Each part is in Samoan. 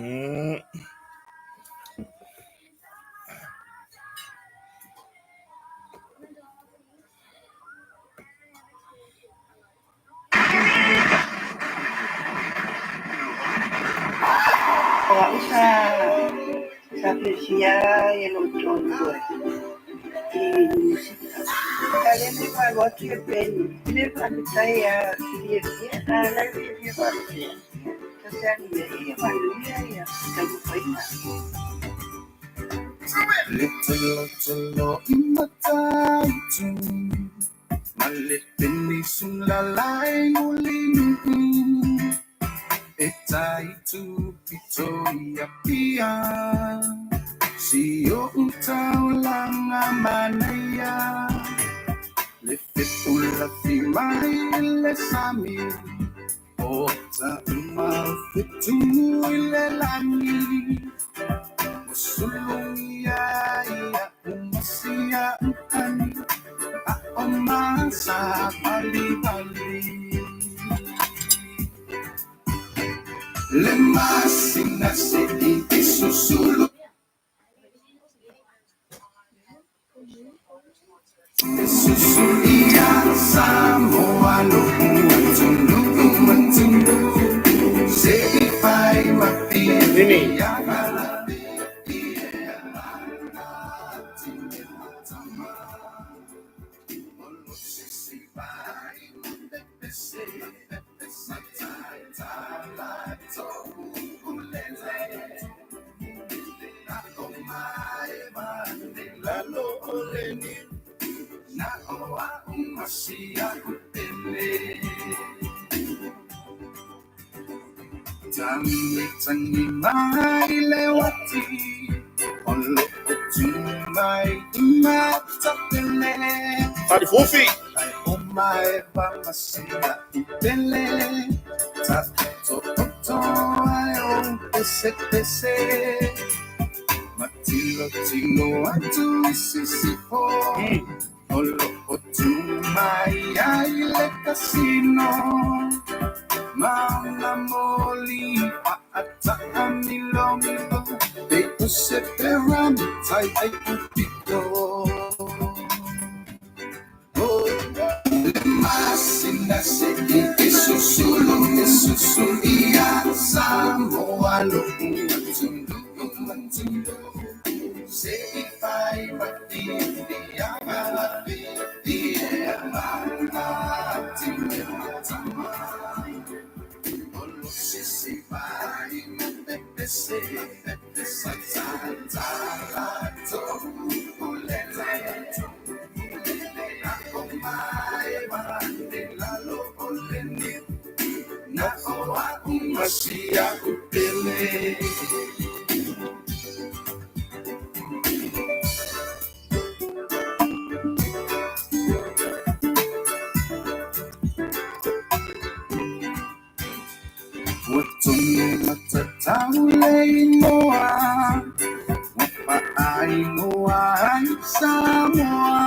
O a'u sa fiafia ia lo'u toalua i Niu Sila. A o lea na ou alu atu ia Penny, le faafetai lava ou te fiafia. A la e fiafia faapea, ta te alu i ai ia manuia ia taumafaiga. Le tolo i mataitu ma le penisula lai mulinu e tai pito ia pia si o utaulanga manaia le fepula fi mai le sami o ta uma fetumu i le lagi Usulungia ia umasia utani a o masa bali bali Le masina se i susulu Susuia Samoa lo atunu matunu Se i fai ma Nini. Tangi tangi mai le wati O lo o tu mai i matapele Fadi fufi. Ai o mai wamasia i pele Ta to to ai o pese pese Matilo tilo atu i sisifo O lo o tu mai ai le kasino Mauna moli fa'ata'a milomilo Pe o se pera tai ai upito Oh, le masina se i susulu e susu ia Samoa lo atunu atunu Se i fai mati ia ia manga tine matama Olo sisi vai pese pese tala to ulele o mai mande lalo oleni na o a umasia upele Ua tonu matatau le inoa Ua fa'aingoa ai Samoa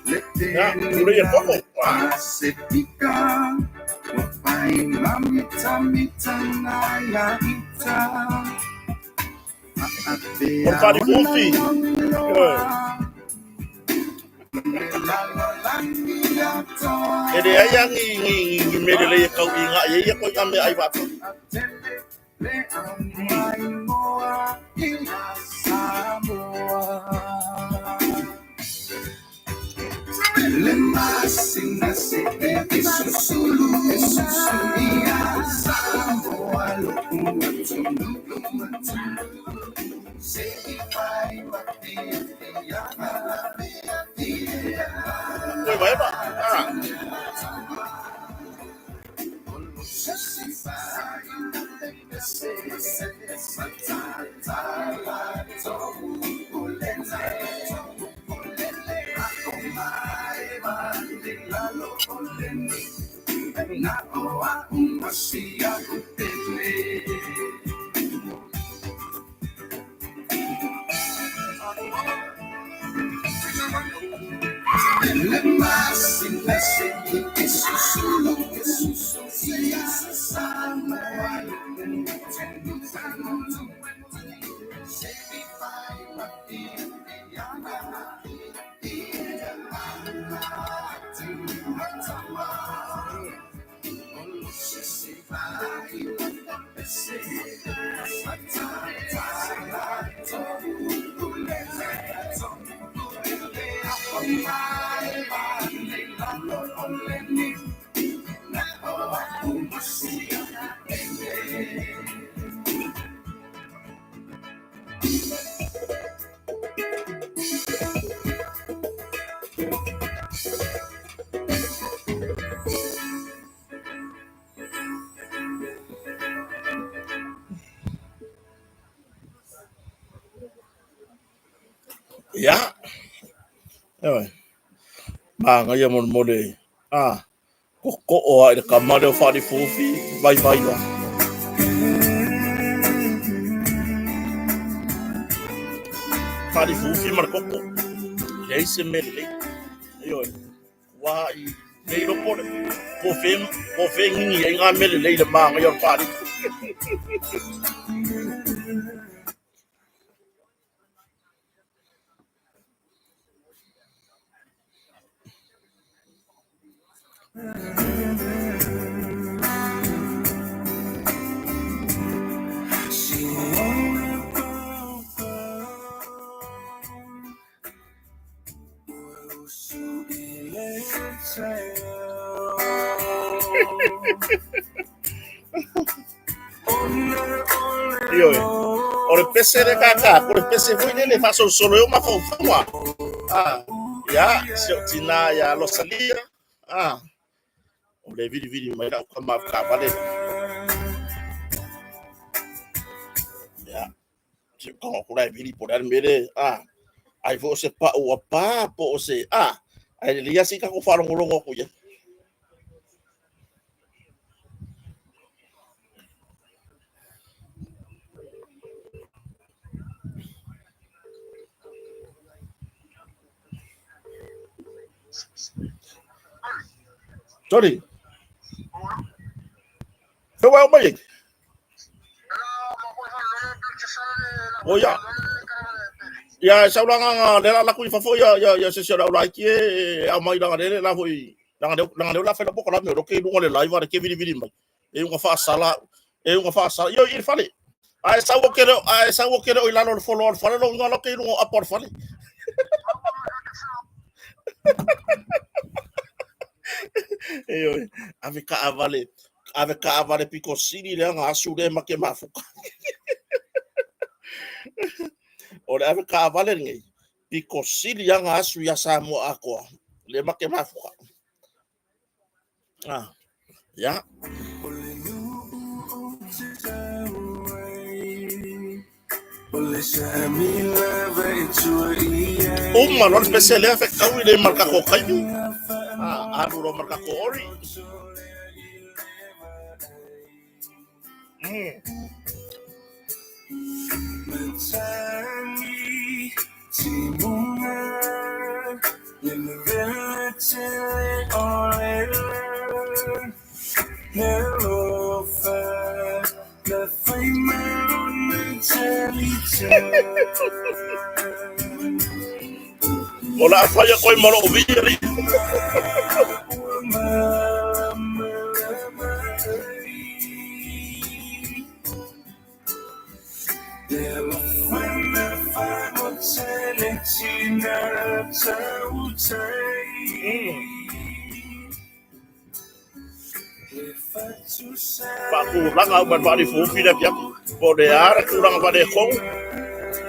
Le Ya, ule ia penina koko. le Ah. Pasifika Ua faimamitamitana ia ita O le Fa'apea fadi ona fufi. lauiloa Eh. Le lalolagi atoa E le ai ngi ngi ngi mele le kau i ngā ia ko i ame ai watu. Atele le au maimoa ia Samoa Le masina se e susulu e susuia Samoa lo atunu atunu Se i fai mati ia ia Koe vai ba. Ah. Ia, ioe. Magaia molemole. Ah, koko'o a i le kama lea o Faalifufi, vaivai loa. Faalifufi ma le koko. Leai se mea lelei. Ioe. Ua i le iloa po o le po o fea po o fea e gigi ai ngā mea lelei i le magaia o le Faalifufi. Ioe. O le pese le kaka, ko le pese foi lele faasolosolo ai o mafaufauga. Ah, ia, si ou tinā ia Losalia. Ah, o le vilivili mai lau kama taavale. Ia, si ou tago atu la e vili po o le a le mea lea. Ah, ai foi o se pau ua pa po o se, ah, ae lelei lava se i tatou faalogologo atu i ai. Sorry. Fe wa o mai ai. O ia. Ia e sau langa le la laku i fafo ia ia ia se se o laiki e au mai langa le la foi langa le langa le la fe poko la me ro ke lunga le live le ke vili vili mai. E unga faasala e unga faasala io i le fale. A e sau o ke a e sau o ke o i lalo le folo o le fale lo unga lo ke lunga o apo o le fale. Ioe, ave kaavale, ave kaavale piko sili lea ga asu le ma ke mafuka. O le ave kaavale lenei, piko sili aga asu ia Samoa atoa, le ma ke mafuka. Ah, ia. Uma loa le pese lea fetaui le ma le tatou taimi. Ah, alu loa ma le tatou ori. O le a fai atu ai ma lou vii alii. Faatulaga uma e le Faalifuufi le afiafi. Po o le a le tulaga faaletonu,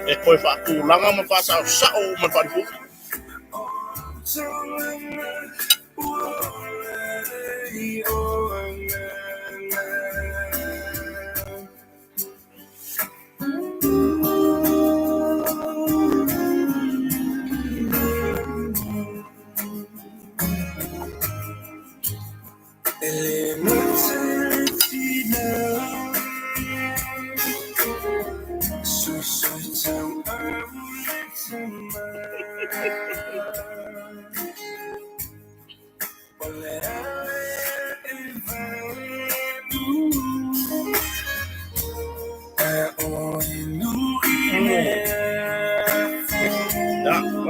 e toe faatulaga ma faasaosao uma e le Faalifuufi.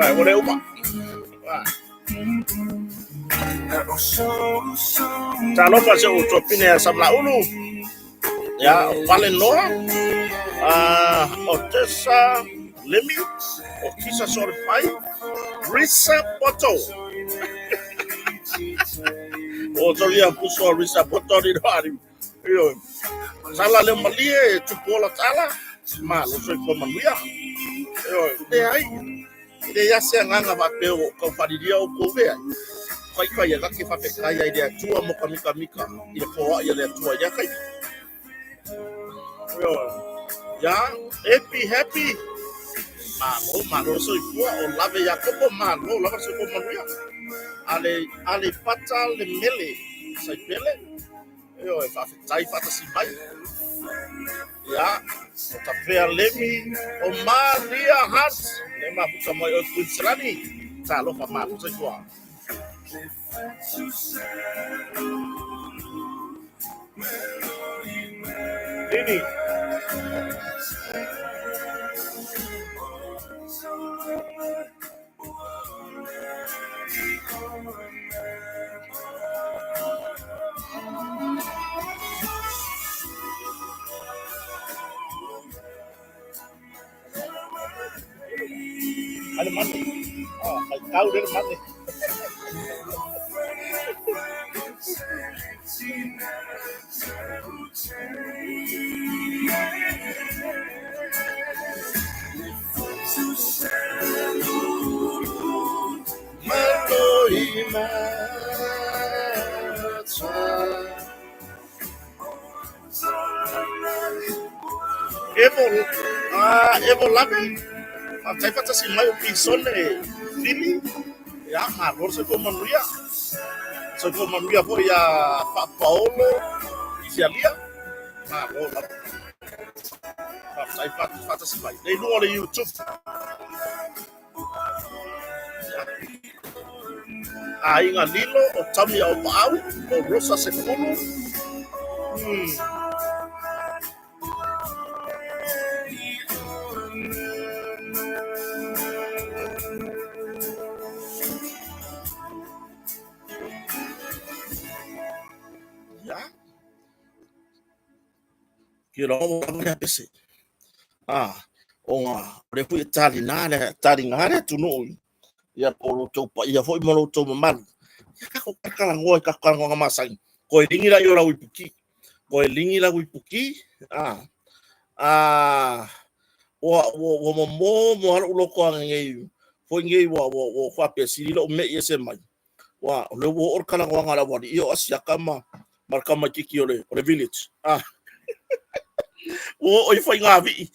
Ai, ua le uma. Talofa se o topine a Samlaulu. Ia, o Pale Noa, o Tessa Lemi, o Kisa Solefai, Risa Poto. O Tolia Puso Risa Poto ni no ari. Io. Sala le malie e tupu ola tala, ma lo soifua manuia. Io, le ai. E leai lava se agaga faapea ua ou tau faalilia outou vea ai. Faifai e laki faafetai ai i le Atua mo ka mikamika i le foai a le Atua i lea taimi. Ioe. Ia, happy, happy. Malo, malo le soifua, o lave Iakopo, malo lava le soifua manuia. Ale, Aleipata le mele, Saipele. Ioe, faafetai faatasi mai. Ia, o Tapea Lemi, o Maria Hunt, le mafuta mai o Queensland. Talofa malo soifua. Nini. Ale mate. Ah, kai kau le mate. Evo, ah, Evo Lave, faafetai faatasi mai o Pisone Fili, ia, malo le soifua manuia. Soifua manuia foi ia Faapaolo Sialia, malo lava. Faafetai faatasi mai. Nei luga o le YouTube. Aiga Lilo, o Tami Aupaau, o Rosa Sefulu. Ia. Ki ro wa le pese. Ah, o nga o le fui tali na le tali nga le tunu ia po lo tou paia foi ma lo tou mamalu. Ia ka ko kalagoa i ka kalagoa masai. Ko e lingi la i o lau ipuki. Ko e lingi lau ipuki. Ah, ah, ua ua ua momo mo alo loko anga ngei foi ngei ua ua ua faapea sili lou me'i ese mai. Ua o le ua oo le kalagoaga a le aualii o Asiaka ma ma le tamaititi o le o le village. Ah. Ua oo i faigāvii.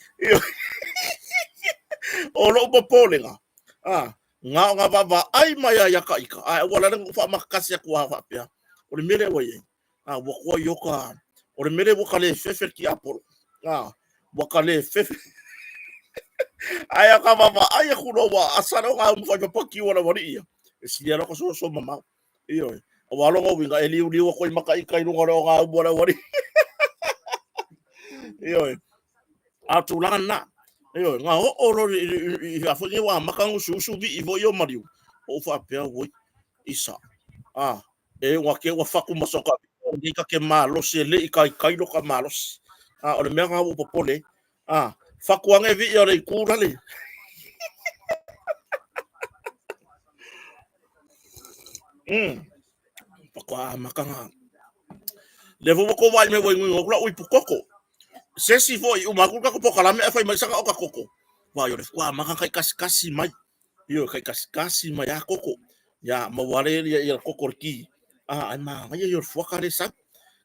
O lou popolega, ah, na o na vaavaai mai ai ia ka ika, ae ua lale na ou faamakakasi atu lava faapea, o le mea lea ua i ai, ah, ua toa i oka, o le mea lea ua ka le fefe le tiapolo, ah, ua ka le fefe. Ae a ka vaavaai atu loa ua asa loa na uma faipapaki ua le aualii ia, e sili lava ka soso mamao. Ioe. Aua lona uiga e liuliu atu ai maka ika i luga o le ogaumu a le aualii. Ioe. A o tulaga lena. Ioe, na oo loa i a foi nei ua amata ona usuusu vii foi o maliu, ou faapea, oi, isa, a, e ua ke ua fatu ma soka nei ka ke malosi e le i kaikai lo ka malosi. A, o le mea na ua popole, a, fatu ane vii o le itu lale. Faatoa amata na. Le foi ua tou vaai mai ua inuinu atu lau ipu koko. Se isi foi uma atu le tatou polokalame ae fai mai saka oka koko. Vaai o le faatoa amata na taikasikasi mai. Ioe, taikasikasi mai lava koko. Ia, maua lea ia le koko o le ti. Ah, ae manaia ia o le fuata lea e sau.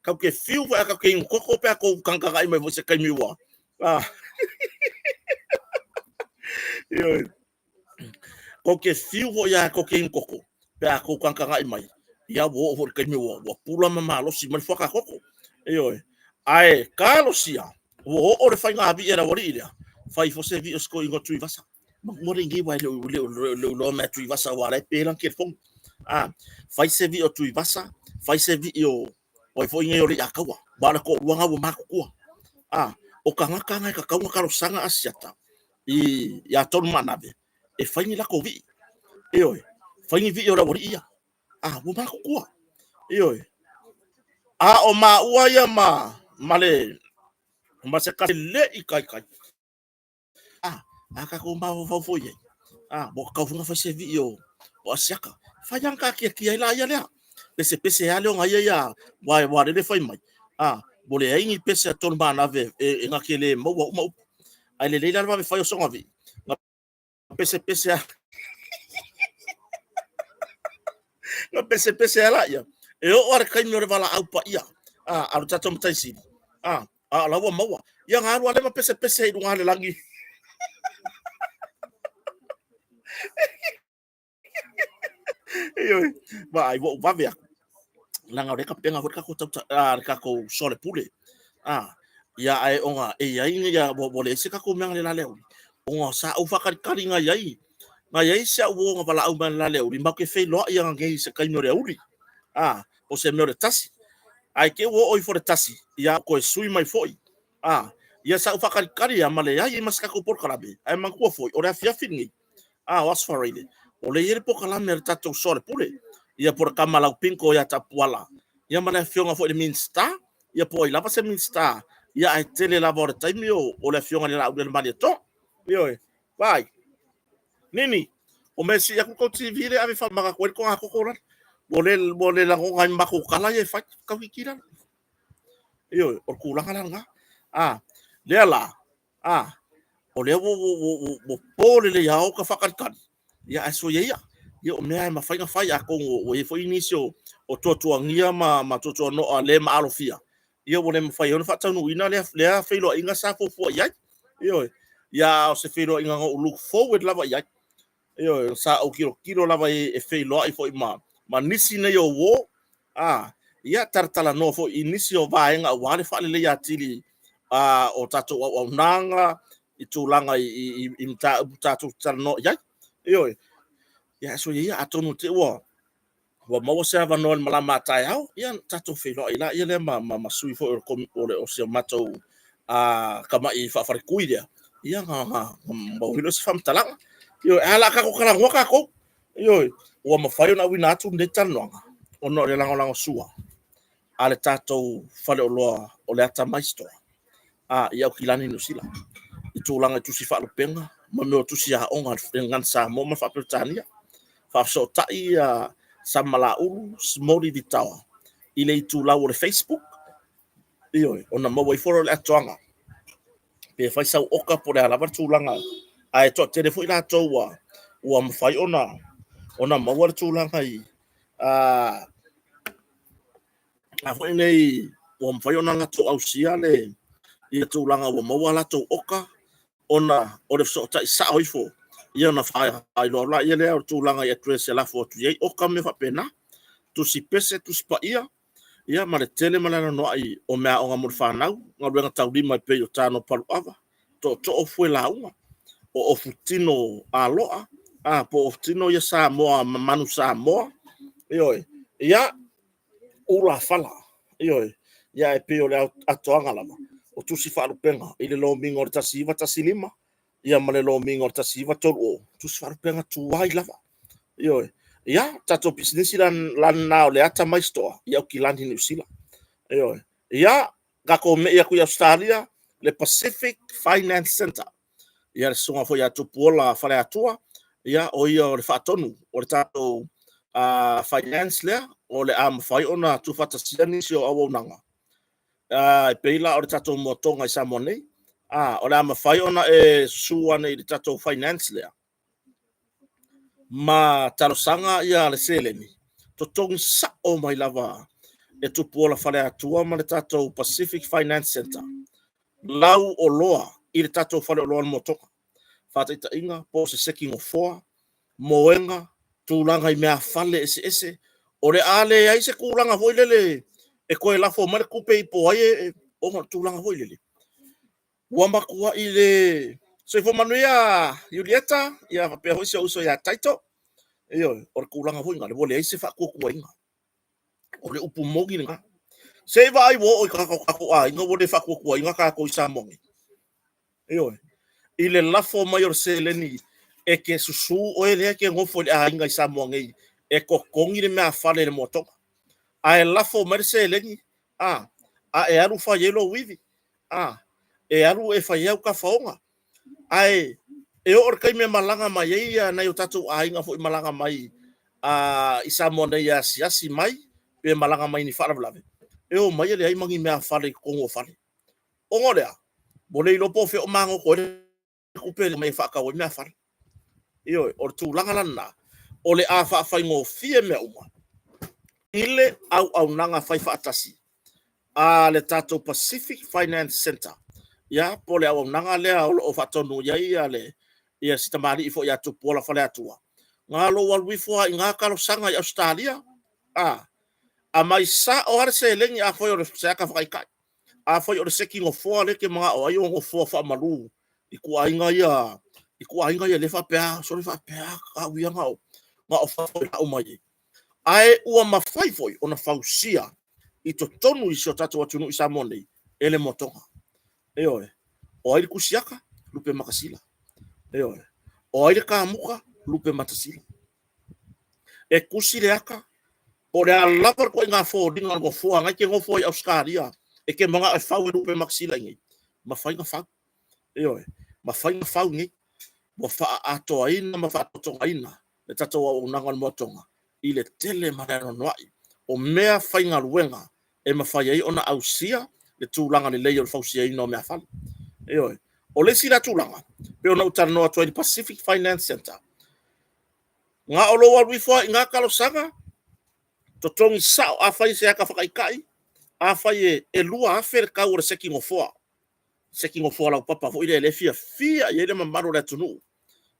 Tatou te fiu foi a tatou te inu koko pe a tou tagatagai mai foi i se taimi ua. Ah. Ioe. Kou te fiu foi a kou te inu koko, pe a kou tagatagai mai, ia ua oo foi i le taimi ua, ua pula ma malosi mai le fuata koko. Ioe. Ae talosia, ua oo le faiga vii a le aualii lea, fai foi se vii o se toeaina o Tuivasa. Maua lenei aua e le o iloa mai a Tuivasa aua o la e pe lana telefoni. A, fai se vii o Tuivasa, fai se vii o o ai foi nei o le Iataua, aua o le toalua lena ua matutua. A, o tagata na e tatau ona talosaga Asiata i ia Tolumaanave e fai ni latou vii. Ioe, fai ni vii o le aualii ia. Ah, ua matutua. Ioe. A o maua ia ma, ma le, ma se kasi le i kai kai. Ah, a tatou mafaufau foi ai. Ah, ua tatau foi ona fai se vii o, o Asiata. Fai lava na taatiatia ai la ia lea. Pesepese lava lea o na ia ia, ua, ua lele fai mai. Ah, ua leai ni pese a Tolumanave e, e na te le maua uma upu. Ae lelei la le vave fai o sona vii. Na pesepese a na pesepese ala ia e oo a le taimi o le valaau paia a a lo tatou matai sili a a la ua maua ia na alu ale ma pesepese i luga le lagi. Ioe, vaai ua ou vave aku leaga o lea e tapena foi le tatou tauta le tatou soalepule. Ia ae ona e i ai ia ua leai se tatou mea na le la le aoauli ona sa ou faatalitali na i ai na i ai si au uo na valaau mai le la le aoauli matou te feiloai ananei i se taimi o le aoauli po o se mea o le 1 ae te i ua oo ifo le 1 ia toe sui mai foi. Ia sa ou faatalitali lava ma leai ai ma se tatou polokalame ae manatua foi o le afiafi lenei o Aso Faraile, o lea e i ai le polokalame a le tatou soalepule, ia po o le tama laupingo ia Tapuala, ia ma le afioga foi i le Minisita, ia po o ai lava se Minisita, ia ae tele lava o le taimi o le afioga i le Laaulialemalietoa. Ioe, vaai, Nini, o mea sii atu tou TV lea ave faamama atu ai le togatogo lale. Ua le lagona ai ma matou tala ia e fai, tau kikila. Ioe, o le tulaga la lena. Lea la, o lea ua po lelei lava o ta faatalitali, ia ae soia ia. Ia o mea e mafai ona fai, atonu ua i ai foi nisi o tuatuagia ma tuatuanoa le maalofia, ia ua le mafai ai ona faataunuuina lea feiloaiga sa fuafua i ai. Ioe, ia a o se feiloaiga na ou look forward lava i ai. Ioe, sa ou tilotilo lava e feiloai foi ma nisi nei o uo, ia talatalanoa foi i nisi o vaega aua le faaleleia atili o tatou auaunaga i tulaga i mataupu tatou te talanoa i ai. Ioe, ia soia ia, atonu te i ua maua se avanoa i le malama a taeao, ia ona tatou feiloai laia lea ma sui foi o si o matou tamai faafaletui lea, ia ona maua ai lea o se faamatalaga. Ioe, ae o le a tatou talanoa tatou. Ioe, ua mafai ona auina atu lenei talanoaga ona o le lagolagosua a le tatou faleoloa o le Atamai Store i Aukilani, Niu Sila, i tulaga i tusi faalupega ma mea o tusi aoga a le Gagana Samoa ma le Faa-Peretania. Faafesootai Samalaulu Smoli Vitaoa i le itulau o le Facebook, ioe, ona maua ifo lea o le atoaga pe fai sau oka po o le a lava le tulaga, ae toatele foi latou ua mafai ona maua le tulaga i a foi nei ua mafai ona latou ausia le ia tulaga ua maua latou oka ona o le fesootai sao ifo ia ona faailoa laia lea o le tulaga i address e lafo atu i ai oka ma mea faapena, tusi pese, tusi paia, ia ma le tele ma le anoanoai o meaaoga mo le fanau, galuega taulima e pei o tano paluava, tootoo fue lauga, o ofutino aloa, po o ofutino ia Samoa ma manu Samoa, ioe, ia, ulafala, ioe, ia e pei o le atoaga lava o tusi faalupega i le lomiga o le 1915, ia ma le lomiga o le 1930, tusi faalupega tuai lava. Ioe, ia, tatou pisinisi la lena o le Atamai Store i Aukilani, Niu Sila. Ioe, ia, tatou me'i atu i Ausetalia, le Pacific Finance Centre. Ia, le susuga foi ia Tupuola Faleatua, ia, o ia o le faatonu o le tatou finance lea, o le a mafai ona tuufaatasia nisi o auaunaga. E pei la o le tatou moatoga i Samoa nei, o le a mafai ona e susu ane i le tatou finance lea, ma talosaga ia le seleni, totogi sao mai lava e Tupuola Faleatua ma le tatou Pacific Finance Centre lau oloa i le tatou faleoloa o le motoga. Faataitaiga, po o se seki nofoa, moega, tulaga i meafale eseese, o le a leai se tulaga foi lele e toe lafo mai le tupe i po o ai, ona o le tulaga foi lele ua matuai le soifua manuia Iulieta, ia faapea foi si ou uso ia Taito. Ioe, o le tulaga foi lena ua leai se faatuatuaina. O le upu moni lena. Se i vaai ua oo i tagata o tatou aiga ua le faatuatuaina tatou i Samoa nei. Ioe, i le lafo mai o le seleni E ke susū oe lea e ke gofo i le aiga i Samoa nei e totogi le meafale i le moatoga. Ae lafo mai le seleni, a, a e alu fai ai lou ivi, a, e alu e fai ai au tafaoga. Ae e oo i le taimi e malaga mai ai ia nai o tatou aiga foi malaga mai a, i Samoa nei e asiasi mai pe malaga mai i ni faalavelave, e omai e leai ma ni meafale i totonu o fale. Ona o le a? Ua le iloa po o fea o magoto ai le tupe mai e faatau ai meafale. Ioe, o le tulaga la lena, o le a faafaigofie mea uma i le auaunaga faifaatasi a le tatou Pacific Finance Centre, ia, po o le auaunaga lea o lo o faatonu i ai le ia si tamalii foi ia Tupuola Faleatua, na lou alu ifo lava i na talosaga i Ausetalia, a, aumai sao lava le seleni, afai o se ata faataitai, afai o le seki nofoa lea e te manao ai o nofoa faamalu i ituaiga ia, ituaiga ia lea faapea, sole faapea au ia na o fafo e lau mai ai. Ae ua mafai foi ona fausia i totonu i si o tatou atunuu i Samoa nei e le moatoga. Ioe, o ai le tusiata? Lupe Matasila. Ioe, o ai le kamuta? Lupe Matasila. E tusi le ata, po o le a lava le ituaiga foliga o le nofoa na e te nofo ai i Ausetalia, e te manao e fau e Lupe Matasila i inei, mafai ona fau. Ioe, mafai ona fau nei. Ua faaatoaina ma faatotogaina le tatou auaunaga o le moatoga i le tele ma le anoanoai o mea faigaluega e mafai ai ona ausia le tulaga lelei o le fausiaina o meafale. Ioe. O le isi la tulaga, pei ona ou talanoa atu ai i le Pacific Finance Centre, na o lou alu ifo lava i na talosaga, totogi sao, afai se ata faataitai, afai e 2,000 le tau o le seki nofoa, seki nofoa laupapa foi lea e fiafia i ai le mamalu o le atunuu,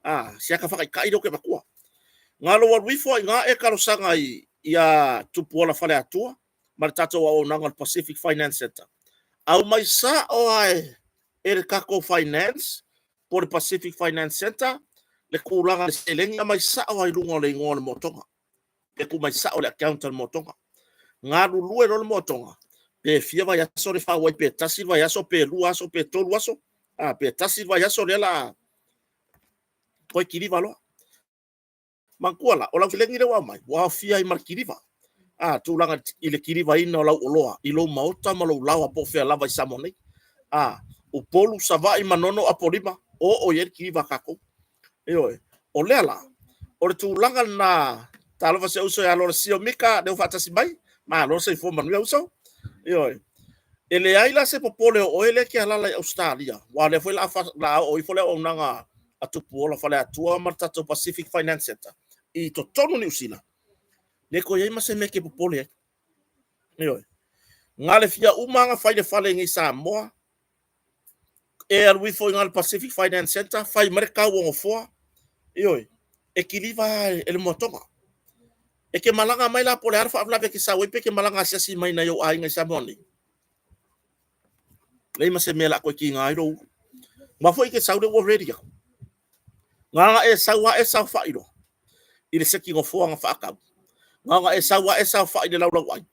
a, se ata faataitai lea ou te avatua. Na lou alu ifo lava i ina e talosaga ia Tupuola Faleatua ma le tatou auaunaga o le Pacific Finance Centre, aumai sao lava e le tatou finance po o le Pacific Finance Centre le tulaga i le seleni, aumai sao lava i luga o le igoa o le moatoga, pe tuu mai sao i le account a le moatoga. Galulue loa le moatoga, pe fia vaiaso le fau ai, pe tasi le vaiaso, pe 2 aso, pe 3 aso, a, pe tasi le vaiaso lea la toe kiliva loa. Manatua la, o lau seleni lea ua aumai, ua aofia ai ma le kiliva. A, tulaga i le kilivaina o lau oloa i lou maota ma lou laoa po o fea lava i Samoa nei. A, Upolu, Savaii, Manono, Apolima, oo i ai le kiliva a tatou. Ioe, o lea la, o le tulaga lena, talofa si ou uso ia Lolesio Mika, lea ua faatasi mai, malo le soifua manuia uso. Ioe, e leai la se popole o oe lea e te alaala i Ausetalia, aua o lea foi o le a oo ifo le auaunaga a Tupuola Faleatua ma le tatou Pacific Finance Centre i totonu o Niu Sila, le toe i ai ma se mea e te popole ai. Ioe. Na le fia uma ona fai le fale i Samoa, e alu ifo i le Pacific Finance Centre, fai mai le tau o nofoa, ioe, e kiliva e le moatoga. E ke malaga mai la po o le a le faalavelave e te sau ai pe ke malaga asiasi mai nai ou aiga i Samoa nei. Leai ma se mea o le a toe tiga ai lou ulu. Ma foi ke sau le ua ready atu. Na ona e sau lava e saofai loa i le seki nofoa na faatau. Na ona e sau lava e saofai i le laulauai.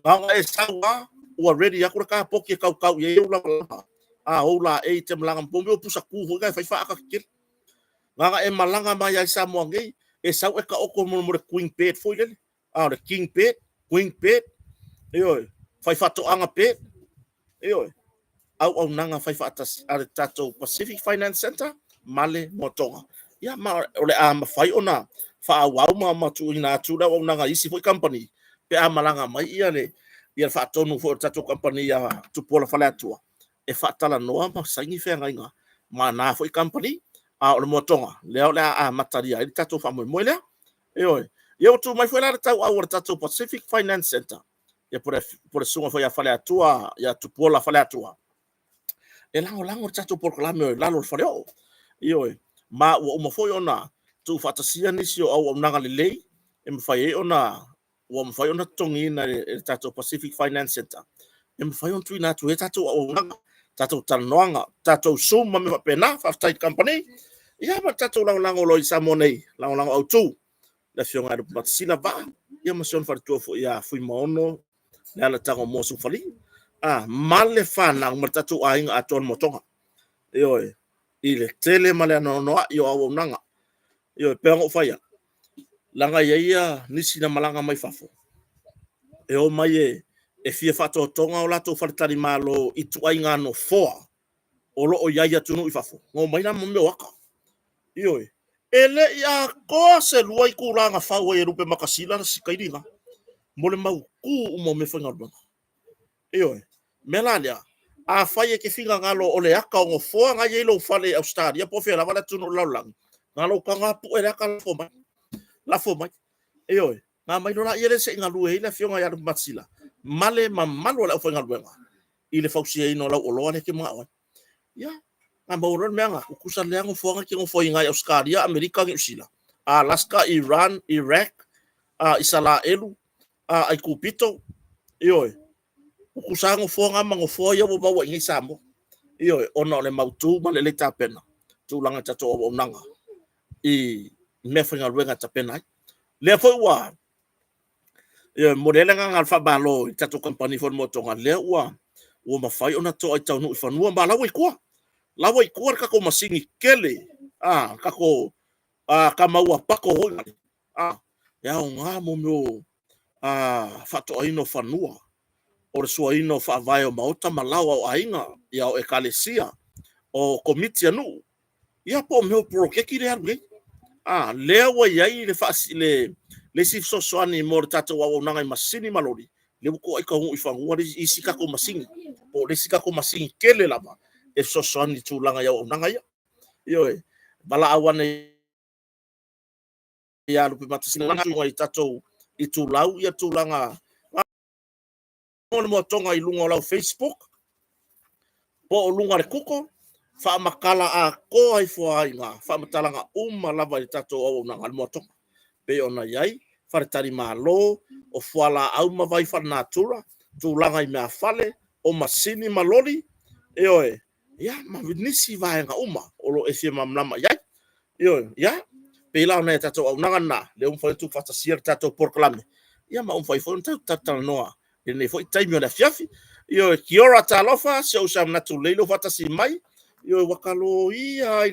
Na ona e sau lava ua ready atu le kapoti e tautau i ai ou lavalava. A ou laei e te malaga ma mea o pusa tu foi na e fai faata tetele. Na ona e malaga mai lava i Samoa nei, e sau e taoto mo le queen bed foi lele. A o le king bed, queen bed, ioe, faifaatoaga bed, ioe, auaunaga faifaatasi a le tatou Pacific Finance Centre ma le Moatoga. Ia, ma o le a mafai ona faaauau ma tuuina atu le auaunaga i isi foi kamupani pe a malaga mai ia le ia le faatonu foi o le tatou kamupani ia Tupuola Faleatua e faatalanoa ma saini feagaiga ma na foi kamupani. A o le Moatoga, lea o le a amatalia ai le tatou faamoemoe lea. Ioe. Ia ua tu mai foi la le tauau o le tatou Pacific Finance Centre, ia po o le susuga foi ia Faleatua, ia Tupuola Faleatua, e lagolago le tatou polokalame o i lalo o le faleoo. Ioe. Ma ua uma foi ona tuufaatasia nisi o auaunaga lelei e mafai ai ona ua mafai ona totogiina e le tatou Pacific Finance Centre e mafai ona tuuina atu ai tatou auaunaga, tatou talanoaga, tatou Zoom ma mea faapena. Faafetai i le kamupani. Ia ma le tatou lagolago loa i Samoa nei, lagolago autu, le Afioga ia Lupematasila Vaa, ia ma si ona faletua foi ia Fuimaono Lealatago Mo Sufali, a, ma le fanau ma le tatou aiga atoa le Motoga. Ioe, i le tele ma le anoanoai o auaunaga. Ioe, pei ona ou fai atu, leaga e i ai ia nisi na malaga mai fafo, e o mai e fia faatotoga o latou faletalimalo i ituaiga nofoa o lo o i ai i atunuu i fafo, na omai la ma mea o aka. Ioe, e le i atoa se 2 itula na fau ai e Lupematasila le sikaili lena mo le mautu uma o meafaigaluega. Ioe, mea la lea, afai e te finagalo o le aka o nofoa na e i ai lou fale i Ausetalia po o fea lava le atunuu o le lalolagi, na o lou tago lava pue le aka lafo mai. Lafo mai. Ioe, na aumai loa lea se i galue ai le afioga ia Lupematasila ma le mamalu o le aufaigaluega i le fausiaina o lau oloa lea e te manao ai. Ia, na maua loa le mea na, tutusa lea nofoaga e te nofoaina ai i Ausetalia, Amerika, Niu Sila, Alaska, Iran, Iraq, Isalaelu, Aikupito, ioe, tutusa lava nofoa na ma nofoa ia ua maua i inei i Samoa. Ioe, ona o le mautu ma le lelei tapena, tulaga i tatou auaunaga i meafaigaluega e tapena ai. Lea foi ua ioe, momoli ai le agaga o le faamalo i le tatou kamupani foi o le Moa Toga, lea ua mafai ona toa i taunuu i fanua, ma o la ua i tua. La ua i tua le tatou masini tele, tatou tama ua pako foi e aoga mo mea o faatoaina o fanua, o le suaina o faavae o maota ma laoa o aiga, ia o ekalesia, o komiti a nuu, ia po o mea o poloketi lea e alu nei. Lea ua i ai le le isi fesoasoani mo le tatou auaunaga i masini ma loli, lea ua toai taunuu i fanua le isi tatou masini, po o le isi tatou masini tele lava e fesoasoani i tulaga i auaunaga ia. Ioe, valaau ane ia Lupematasila i tatou itulau ia tulaga o le Moa Toga i luga o lau Facebook po o luga o le Google, faamatala atoa ifo ai ngā faamatalaga uma lava i le tatou auaunaga a le Moa Toga. Pei ona i ai faletalimalo, o fualaau ma vai faalenatura, tulaga i meafale, o masini ma loli, ioe, ia, ma nisi vaega uma o lo o e fia malamalama i ai. Ioe, ia, pei la o nai a tatou auaunaga lena, lea ua mafai ona tuufaatasia le tatou polokalame, ia ma ua mafai foi ona tatou talatalanoa i lenei foi taimi o le afiafi. Ioe, kia ora talofa, si ou sa manatu lelei lou faatasi mai. Ioe, ua taloia lava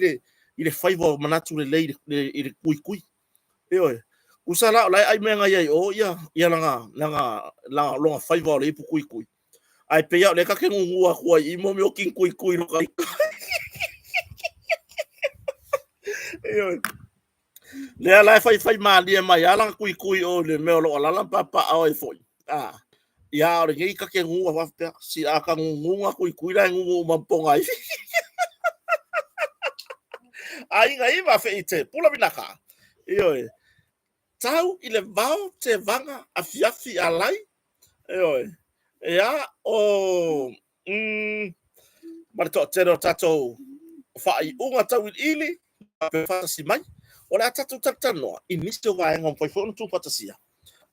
i le faiva o manatu lelei i le tuitui. Ioe, tusa la o la e ai mea na i ai o ia, ia lana, lana, lana, lona faiva o le ipu tuitui. Ae pei lava o lea ta te gugu atu ai i mo mea o kini tuitui lo ka Ioe. Lea la e faifai malie mai lava lana tuitui o le mea o lo o alala ma papaaao ai foi. Ah. Ia o lenei ta te gugu a faapea, si a ka gugu na tuitui la e gugu uma ma ponga ai. Aiga i ma fe i te pula vinaka. Ioe. Tau i le vao te vaga afiafi alai. Ioe. Ia, o ma le toatele o tatou faaiuga tauiliili faatasi mai. O le a tatou talatalanoa i nisi o vaega ua mafai foi ona tuufaatasia.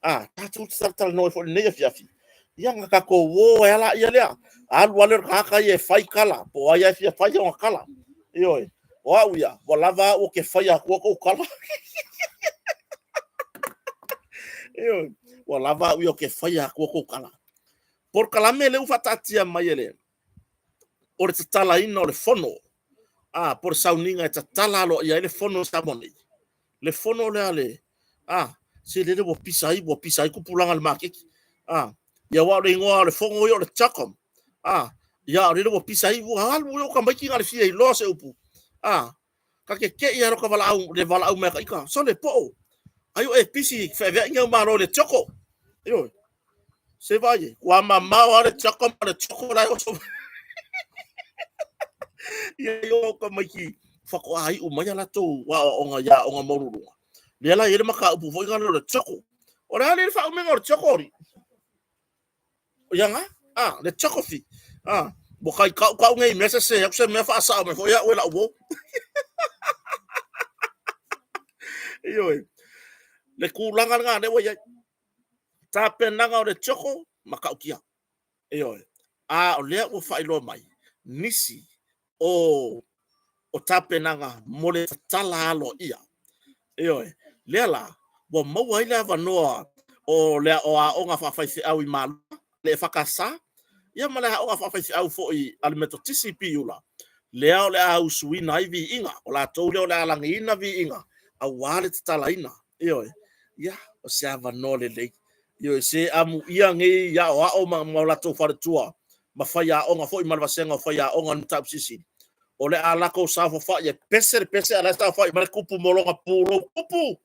A, tatou talatalanoa foi i lenei afiafi. Ia, na tatou o ai lava laia lea. Alu lava lea o le tagata ia e fai tala, po o ai lava e fia fai ona tala. Ioe, o au ia, ua lava au ou te faia atua tou tala. Ioe, ua lava au ia ou te faia atua tou tala. Polokalame lea ua faataatia mai e le o le tatalaina o le fono, a, po o le sauniga e tatala aloaia ai le fono i Samoa nei. Le fono lea le, a, se lele ua pisa ai, ua pisa ai tupulaga i le maketi. A, ia aua o le igoa o le fono ia o le CHOGM. A, ia o lele ua pisa ai, ua alu ia o tamaiti na o le fia iloa se upu. A, ka te te i lava ka valaau, le valaau mai a ita, sole po o, ai o e pisi feaveai ni au malo i le toko. Ioe. Se vai e, ua mamao lava le toko ma le toko la e oso. Ia i o tamaiti faatoa iu mai a latou aoaoga i aoga maualuluga. Lea la e i ai le mataupu foi lea o le toko. O le a le faaumiga o le toko alii? Ia nga, a, le geography. A, ua kai kau kau nei mea sese atu se mea faasao mai foi au e lau uo. Ioe. Le tulaga lena lea ua i ai. Tapenaga o le tioko ma kautia. Ioe. A o lea ua faailoa mai nisi o tapenaga mo le tatala aloaia. Ioe, lea la, ua maua ai le avanoa o le aoga faafaifeau i Malua, le EFKS, ia ma le aoga faafaifeau foi a le Metotisi i Piula, lea o le a usuina ai viiga, o latou lea o le a lagiina viiga Auā le tatalaina, ioe, ia, o se avanoa lelei. Ioe, se amuia nei i aoao ma, ma o latou faletua, ma faiaoga foi ma le vasega o faiaoga o le mataupu silisili. O le a lakou saofafai e pese le pese, a o la e saofai mai le tupu mo lona pulou tupu.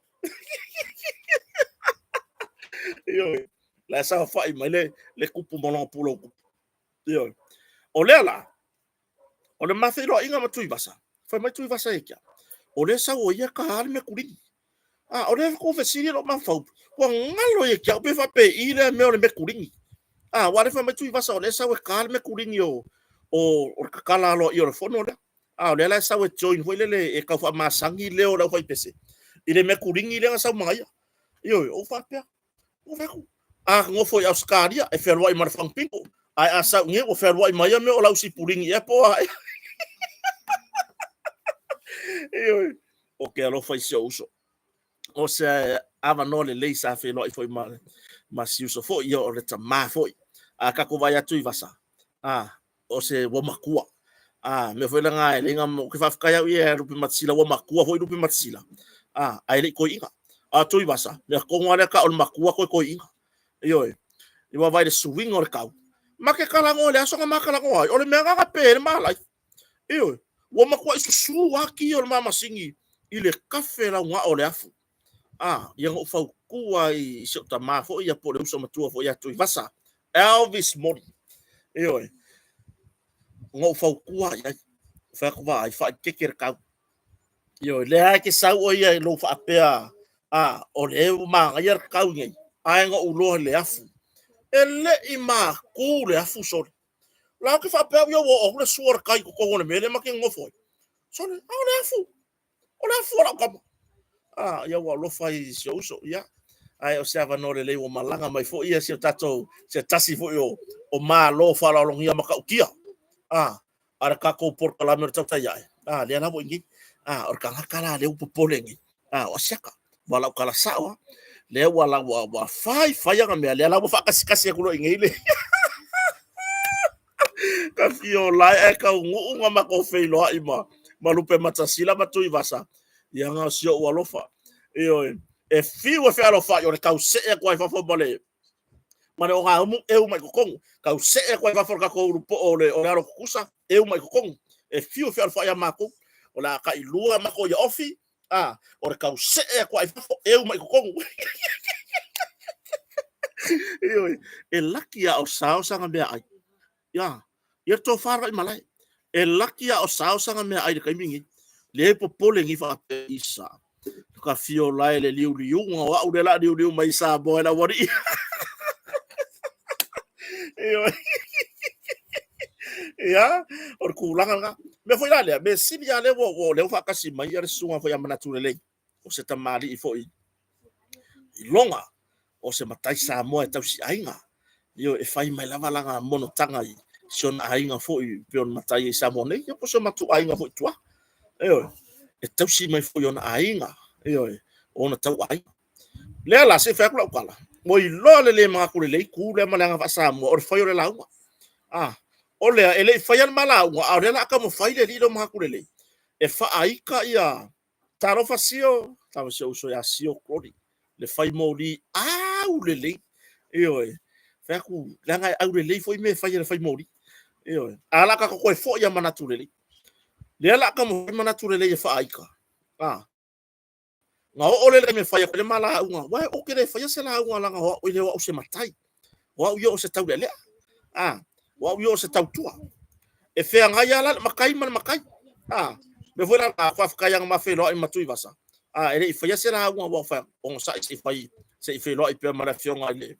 Ioe, la e saofai mai le, le tupu mo lona pulou tupu. Ioe. O lea la, o le ma feiloaiga ma Tuivasa, fai mai Tuivasa ia te au, o lea sau o ia ta le mekuligi. A, o lea ku fesili lou mafaufau, ua galo ia te au pe faapei lea mea o le mekuligi. A, aua o lea fai mai Tuivasa o lea sau e ta le mekuligi o, o, o le tatala aloaia o le fono lea. A, o lea la e sau e join foi lele e tau faamasani leo o le aufaipese i le mekuligi lea na sau ma ia. Ioe, ou faapea, ou fai atu, a nofo i Ausetalia e fealuai ma le fagupito, ae a sau i inei ua fealuai ma ia mea o lau sipuligi ea po o a ea. Ioe, ou te alofa i si ou uso. O se avanoa lelei sa feiloai foi ma, ma si uso foi, ia o le tamā foi. A tatou vaai atu i Vasa, a, o se ua matua. A, mea foi lena e leai ou te faafetai au ia Lupematasila, ua matua foi Lupematasila. A, ae le i toeaina. A Tuivasa, mea tonu lava lea tau o le matua toe toeaina. Ioe. I vaavaai i le suiga o le tau. Ma te talanoa i le aso na ma talanoa ai, o le mea lena na pe ai le ma life. Ioe. Ua matuai susu lava ki o le ma masini i le kafe lauga o le afu. A, ia na ou fautua i si ou tama foi ia po o le uso matua foi ia Tuivasa, Elvis Mori. Ioe. Na ou fautua i ai. Fai atu vaai, faaeteete le tau. Ioe, lea e te sau oe ia i lou faapea, a, o lea ua manaia le tau nei, ae na ou iloa i le afu. E le i matu le afu, sole. La ou te faapea au ia ua oo atu le sua o le tai i totonu o le mea lea ma te nonofo ai. Sole, a o le afu. O le afu o lau tama. A, ia ua alofa i si ou uso, ia. Ae o se avanoa lelei ua malaga mai foi ia si o tatou, se tasi foi o, o Malo faaaloalogia matautia. A, a le tatou polokalame o le tautai ae, a, lea la ua i inei. A, o le tagata la lea ua popole nei, a, o Asiata. Ua lau tala sao lava. Lea ua la ua, ua fai fai ana mea, lea la ua faakasikasi atu loa i inei le ka fia o lae ae taunuu na matou feiloai ma, ma Lupematasila ma Tuivasa, ia na o si ou alofa. Ioe, e fiu e fealofai o le tau see atu ai fafo ma le ma le ogaumu eu mai totonu. Tau see atu ai fafo le tatou ulu po'o o le, o le alo tutusa, eu mai totonu. E fiu e fealofai ia matou. O le a tailua matou ia ofi, a, o le tau see atu ai fafo, eu mai totonu. Ioe, e laki a o sao sana meaai. Ia, ia le tofa le vaimalae. E laki a o sao sana meaai i le taimi lenei. Lea e popole nei faapea isa. Ka fio lae le liuliuga o au lea la liuliu mai i Samoa e lau alii. Ioe. Ia, o le tulaga lena. Mea foi la lea, mea sili lava lea ua, ua, lea ua faatasi mai ia le susuga foi ia Manatu Lelei. O se tamalii foi i loga, o se matai Samoa e tausi aiga. Ioe, e fai mai lava lana monotaga i si ona aiga foi pei ona matai ai i Samoa nei, ia po o si o matou aiga foi i tua. Ioe, e tausi mai foi ona aiga, ioe, o ona tauaiga. Lea la, se i fai atu lau tala, ua iloa le le manatu lelei tu lea ma le aga faa-Samoa o le fai o le lauga. A, o lea, e le i faia le ma lauga, a o lea o le a taumafai le alii lea o manatu lelei e faaita ia Talofa Sio, talofa si ou uso ia Sio Glory, le fai moli au lelei. Ioe, fai atu, leaga e au lelei foi mea e fai e le fai moli. Ioe, a la tatou toe foi ia manatu lelei. Lea la taumafai manatu lelei e faaita. A, na oo lea i le taimi e fai atu ai le ma lauga, uae ou te le faia se lauga leaga o au e le o au se matai. O au ia o se taulealea. A, o au ia o se tautua. E feagai lava la le matai ma le matai. A, mea foi la faafetai lava na ma feiloai ma Tuivasa. A, e le i faia se lauga ua fai, onosai se i fai, se i feiloai pea ma le afioga i le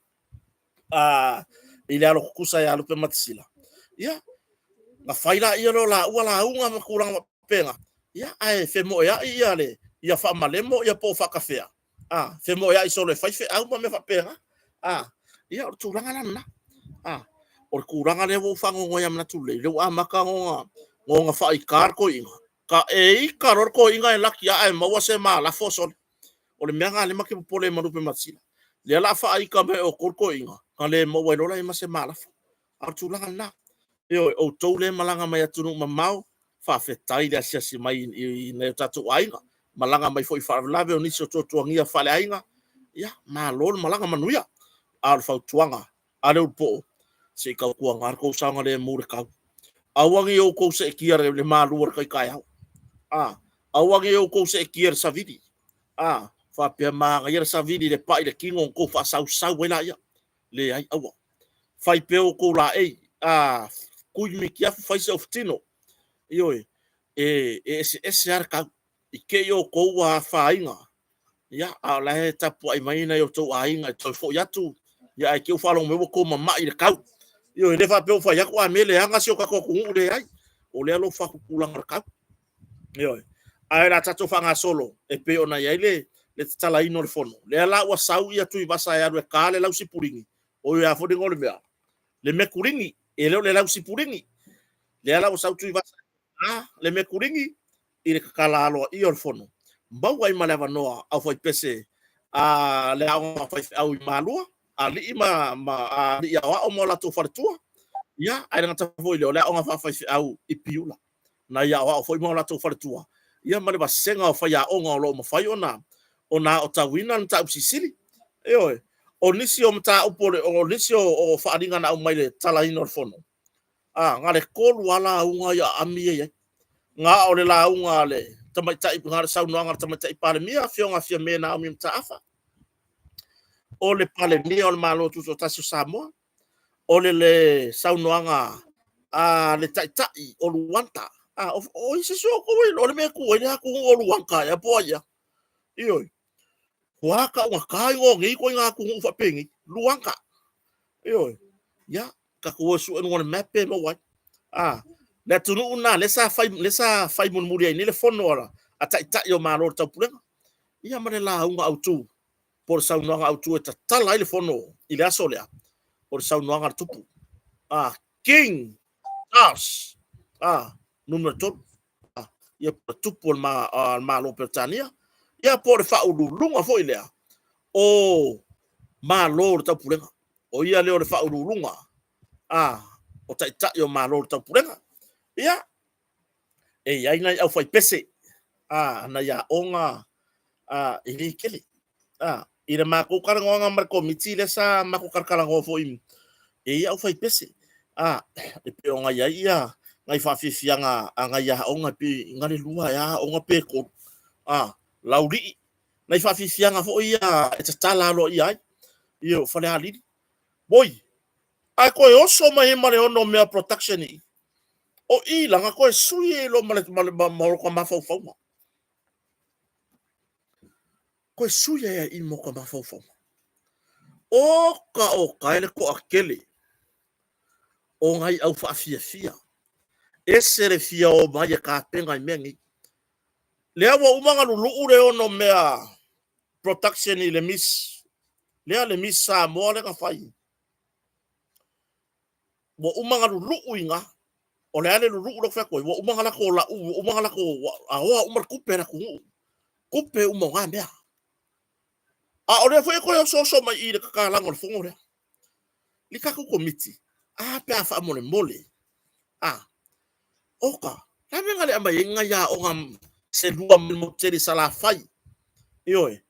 a, i le alo tutusa ia Lupematasila. Ia, na fai laia lea o laua lauga ma tulaga faapena. Ia, ae femoeai ia le, ia faamalemo ia po o faatafea. A, femoeai solo e fai feau ma mea faapena. A, ia, o le tulaga la lena. A, o le tulaga lea ua ou faanoanoa ai manatu lelei, lea ua amata ona, ona faaita le toeaina. Ka e ita loa le toeaina e laki aa e maua se malafo sole. O le mea lena lea ma te popole ai ma Lupematasila. Lea o le a faaita mai e outou le toeaina, na le maua ai loa la ma se malafo. A o le tulaga lena. Ioe, outou lea e malaga mai atunuu mamao, faafetai le asiasi mai i nai o tatou aiga. malaga mai foi i faalavelave o nisi o tuatuagia faaleaiga. Ia, malo le malaga manuia. A o le fautuaga a le Ulupoo, se i tautuaga le tou saogalemu i le tau. Aua ne i outou seetia le malu o le tai taeao. A, aua ne i outou seetia le savili. A, faapea manaia le savili i le pai i le tino ona outou faasausau ai laia. Leai, aua. Fai pea outou laei. A, tui mitiafu, fai se ofutino. Ioe, e eseese lava le tau. I te i outou ua afaina, ia, a o la e tapuai mai nai o outou aiga e toe foi atu, ia ae te i ua faalogo mai ua outou mamai i le tau. Ioe, e le faapea ua fai atu a mea leaga si o tatou atunuu, leai. O lea alofa atu i tulaga o le tau. Ioe. Ae o le a tatou faagasolo e pei ona i ai le tatalaina o le fono. Lea la ua sau ia Tuivasa e alu e ta le lausipulini, oi a foi le igoa o le mea, le metulini, e le o le lausipulini. Lea la ua sau Tuivasa e ta le metulini i le tatala aloaia o le fono. Maua ai ma le avanoa aufaipese a le aoga faifeau i Malua, alii ma alii aoao ma o latou faletua. Ia, ae le gata foi i lea, o le aoga faafaifeau i Piula, nai aoao foi ma o latou faletua, ia ma le vasega o faiaoga o lo o mafai ona aotauina le mataupu silisili. Ioe, o nisi o mataupu o nisi o faaaliga na aumai i le tatalaina o le fono, a, na o le 3 lava lauga ia aami ia i ai. Na o le lauga a le tamaitai, na o le saunoaga a le tamaitai Palemia, Afioga Fiame Naomi Mataafa, o le Palemia o le Malo Tutoatasi o Samoa, o le saunoaga a le Taitai o Luanda. A, o isi se o kou o le mea tu ai le atunuu o Luanda ea po o ai ea. Ioe. Ua taugata igoa o nei ituaiga atunuu faapenei, Luanda. Ioe. Ia, tatou o e sue i luga o le map pe maua ai. A, le atunuu lena lea sa fai, lea sa fai mulimuli ai nei le fono a Taitai o Malo o le Taupulega. Ia ma le lauga autu po o le saunoaga autu e tatala ai le fono i le aso lea, o le saunoaga a le Tupu, a King Charles a numera 3, a, ia po o le Tupu o le Malo o Peretania, ia po o le faauluuluga foi lea o Malo o le Taupulega. O ia lea o le faauluuluga a o Taitai o Malo o le Taupulega. Ia, e i ai nai aufaipese, a, nai aoga a, e le tele. A, i le matou talanoaga ma le Komiti lea sa matou talatalanoa foi, e i ai aufaipese, a, e pei ona i ai ia nai faafiafiaga a nai aoga, pe na o le 2 ea aoga pe 3, a, laulii, nai faafiafiaga foi ia e tatala aloaia ai, ia o Falealili. Oi, ae toe oso mai ai ma le 6 mea production i i. O i la na toe sui ai loa ma lota mafaufauga. Toe sui ai i ma lota mafaufauga. O ka o ka e le toatele o nai au faafiafia. Ese le fia o mai e tapena i mea nei. Lea ua uma ona luluu le 6 mea production i le Miss, lea le Miss Samoa lea na fai. Ua uma ona luluu i ina. O le a le luluu lea ou fai atu ai, ua uma ona latou lau, ua uma ona latou aoa uma le tupe a le atunuu. Tupe uma o na mea. A o lea foi e toe osooso mai i i le tatalaga o le fono lea. Le tatou komiti, a pe a faamolemole, a, oka, le a mea na le aumai ai nai aoga se lua mai le motu tele i Salafai? Ioe,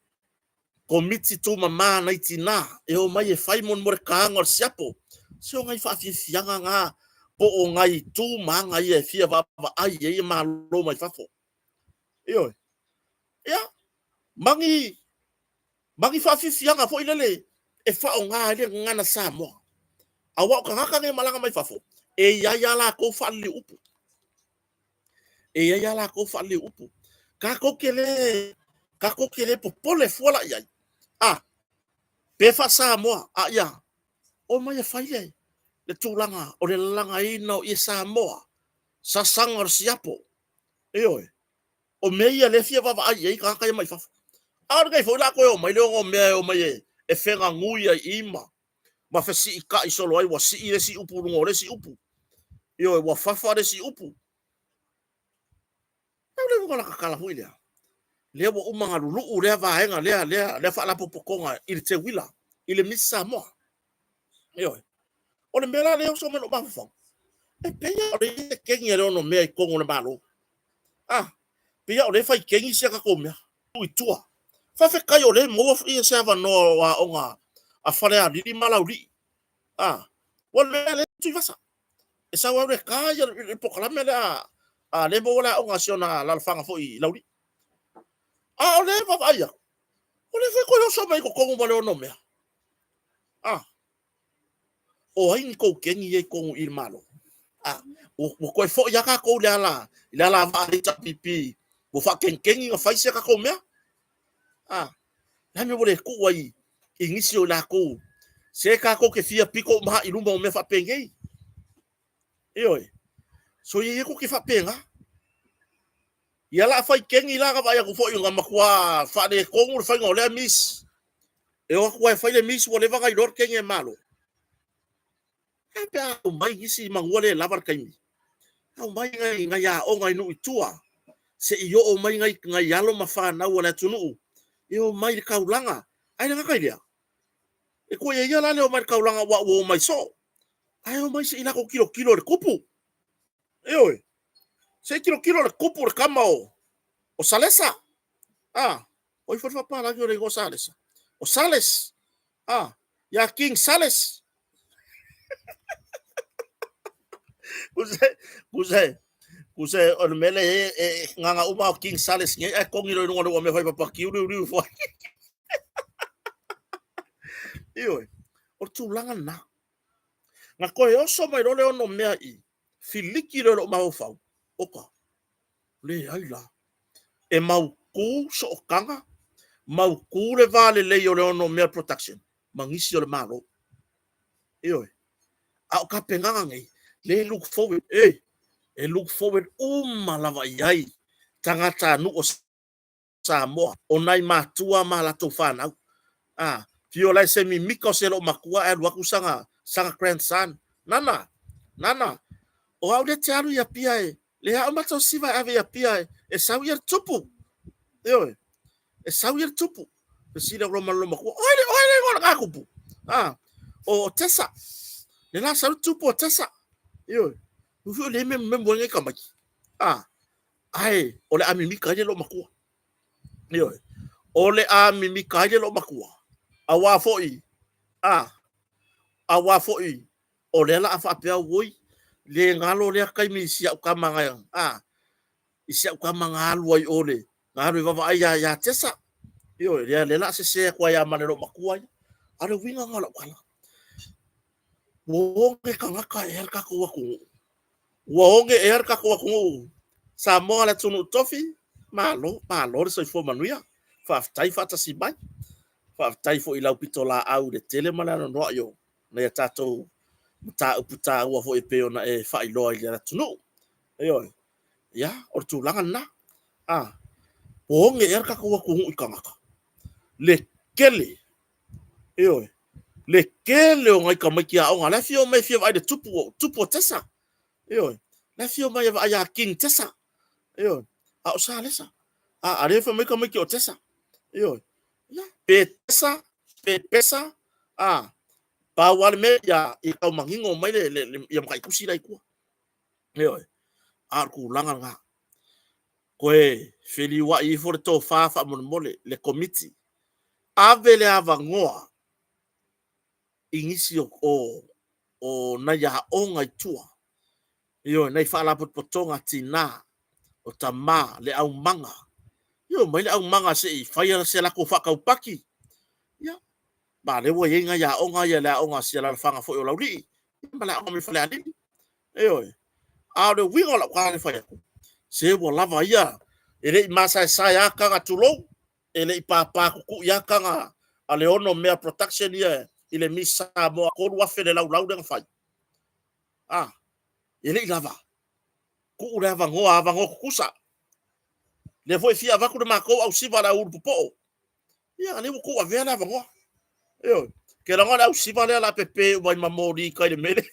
komiti tumama nai tina e omai e fai molemole taga o le siapo. Se o nai faafiafiaga na po o nai tu ma aga ia e fia vaavaai i ai Malo mai fafo. Ioe. Ia, ma ni, ma ni faafiafiaga foi lele e faaaoga ai le gagana Samoa. Aua o tagata nei e malaga mai fafo, e i ai a latou faaliliuupu. E i ai a latou faaliliuupu. Tatou te le, tatou te le popole fua la i ai. A, pe faa-Samoa, a ia, omai e fai le, le tulaga o le lalagaina o ie Samoa, sasaga o le siapo. Ioe, o mea ia lea e fia vaavaai i ai tagata ia mai fafo. A o lenei foi la toe omai le ono mea e omai e feganui ai i ma ma fesiitai solo ai, ua sii le isi upu i luga o le isi upu. Ioe, ua fafa le isi upu. Tau le uiga o la tatala foi lea. Lea ua uma ona luluu lea vaega, lea, lea, lea faalapotopotoga i le teuila, i le Miss Samoa. Ioe. O le mea la lea e oso mai lou mafaufau, e pei lava o le ia te kegi a le ono mea i totonu o le Malo. Ah, Pei lava o lea e fai kegi si a tatou mea, tuu i tua. Faafetai o lea e maua ia se avanoa o aoga a Falealili ma Laulii. A, ua le mea lea Tuivasa. E sau au le ta ia le polokalame lea a lea maua le aoga a si ona alaalafaga foi i Laulii. A o lea e vaavaai atu, o lea foi toe oso mai i totonu ma le onomea. A, o ai ni tou kegi ia i totonu i le Malo? A, ua toe foi lava tatou i le ala, i le alavaa a le HRPP ua faakegikegi na fai sia tatou mea. A, le a le mea ua le tuu ai i nisi o i latou se tatou te fia pito uma i luma o mea faapenei. Ioe. Soia ia tou te faapena. Ia la fai kegi la na vaai atu foi na matua faaletonu le faiga o lea miss. E o atu lava e fai le miss ua leva ona iloa le kegi e Malo. Ae pe a aumai nisi manua le lava le taimi. Aumai nai, nai aoga i nuu i tua, se i oo mai nai, nai alo ma fanau a le atunuu e omai i le taulaga. Ae le gata i lea, e tuuaia ia la le omai i le taulaga aua ua omai soo, ae omai se i latou tilotilo i le tupu. Ioe, se i tilotilo i le tupu le tama o, o Salesa. Ah, o ai foi le faapalagi o le igoa Salesa? O Sales. Ah, ia King Sales. Kuse, kuse, kuse, o le mea lea e, e nganga uma o King Sales nei, ae kongi loa i luga o le ua mea fai papakiu liuliu foi. Ioe, o le tulaga lena. Na toe oso mai loa le ono mea i, filiki loa i lou mafaufau, oka, leai la, e mautu sootaga, mautu le va lelei o le ono mea production ma nisi o le Malo. Ioe. A o tapenaga nei, le look forward, e, e look forward uma lava i ai tagatanuu o Samoa, o nai matua ma latou fanau. A, fio la e se mimika o se loo matua ae alu atu sana, sana grandson. Nana, nana, o au lea te alu i Apia e, le ao matou siva e ave i Apia e, e sau ia le tupu. Ioe, e sau ia le tupu. Fesili atu loa ma le loomatua, o ai le, o ai le igoa o lena tupu? A, o Tesa. Le la sau le tupu o Tesa. Ioe, ua fio le memememo ai ngai tamaiti. A, Ae o le a mimika ai le loomatua. Ioe. O le a mimika ai le loomatua. Auā foi, a, auā foi o lea la a faapea oi, le galo lea taimi i si au tama na, a, i si au tama na alu ai o le, na alu e vaavaai ia, ia Tesa. Ioe, lea, lea la a sese atu ai a ma le loomatua ia. A o le uiga na o lau tala. Ua oge tagata ea le tatou atunuu. Ua oge ea le tatou atunuu Samoa le atunuu tofi? Malo, malo le soifua manuia. Faafetai faatasi mai. Faafetai foi i lau pitolaau i le tele ma le anoanoai o nai a tatou mataupu taua foi e pei ona e faailoa i le atunuu. Ioe. Ia, o le tulaga lena. A, ua oge ea le tatou atunuu i tagata? Le tele Ioe. Le tele o nai tamaiti aoga, la e fia omai e fia vaai i le tupu, tupu o Tesa. Ioe. La e fia omai e vaai ia King Tesa. Ioe. A o Salesa. A, a lea e fai mai tamaiti o Tesa. Ioe. Ia, pe Tesa, pe Pesa, a, pau lava le mea ia, ia tau manino mai le, le, le, ia mataitusi la i tua. Ioe. A o le tulaga lena. Toe feliuai ifo le tofa faamolemole, le Komiti. Ave le avanoa i nisi o, o, o nai aoga i tua. Ioe, nai faalapotopotoga a tina, o tama, le aumaga. Ioe, omai le aumaga se i fai se latou faataupaki. Ia, ma lea ua i ai nai aoga ia, le aoga a si alaalafaga foi o Laulii, ma le aoga mai Falealili. Ioe. A o le uiga o lau tala e fai atu, se ua lava ia, e le i masaesae lava taga tulou, e le i pāpā tutui lava taga a le ono mea production ia i le Miss Samoa 3,000 le laulau lea na fai. A, e le i lava. Tuu le avanoa, avanoa tutusa. Lea foi e fia avatu le matou ausiva a le au ulu popoo. Ia, lea ua tuu avea le avanoa. Ioe. Ke laga le ausiva lea la pepe uma i ma moli i kai le mele.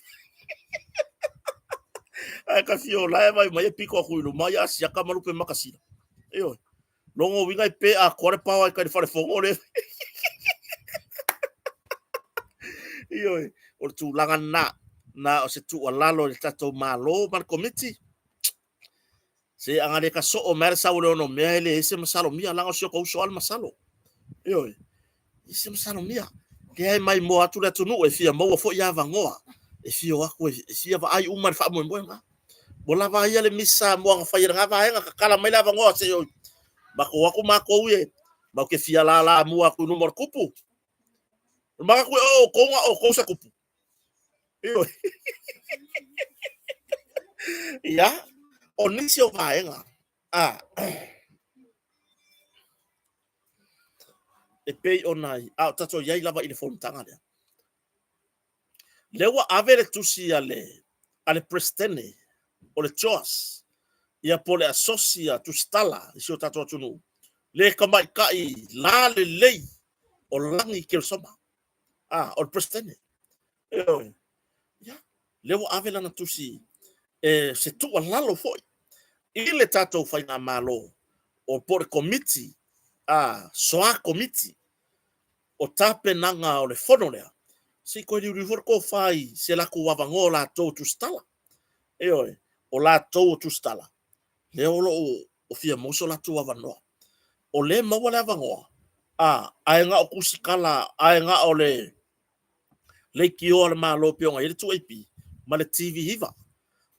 Ae ka fio la e vai mai e piko aku i luma ia siaka ma lupe makasina. Ioe. Logo uiga e pe atoa le pao ai kai le fale fono le. Ioe. O le tulaga lena. Na o se tuualalo i le tatou Malo ma le Komiti. Se aga le ka soo mai le sau o le ono mea e le ese masalomia, laga o si o kou uso a le masalo. Ioe, e se masalomia. Lea e maimoa atu le atunuu e fia maua foi avanoa, e fia o atu e fia vaai uma i le faamoemoe lena. Ua lava ia le Miss Samoa na fai e lena vaega, tatala mai le avanoa se i matou o atu matou ia, matou te fia lalamua atu i luma o le tupu. O le manatu e oo outou na o outou se tupu. Ioe. Ia, o nisi o vaega, a, e pei ona, a o tatou i ai lava i le fonotaga lea. Lea ua ave le tusi a le, a le Peresetene o le CHOAS, ia po o le Asosi a Tusitala i si o tatou atunuu, le tamaitai lalelei o Lagi Keresoma. Ah, o le Peresetene. Ioe. Ia, lea ua ave lana tusi e se tuualalo foi i le tatou faigamalo o po o le komiti, a, soa komiti o tapenaga o le fono lea, se i toe liuliu foi le tofa i se latou avanoa o latou o tusitala. Ioe, o latou o tusitala, lea o lo o fia maua so latou avanoa. O lea e maua le avanoa, a, ae na o tusitala, ae na o le leitio a le Malo pei ona i ai le 2AP ma le TV9.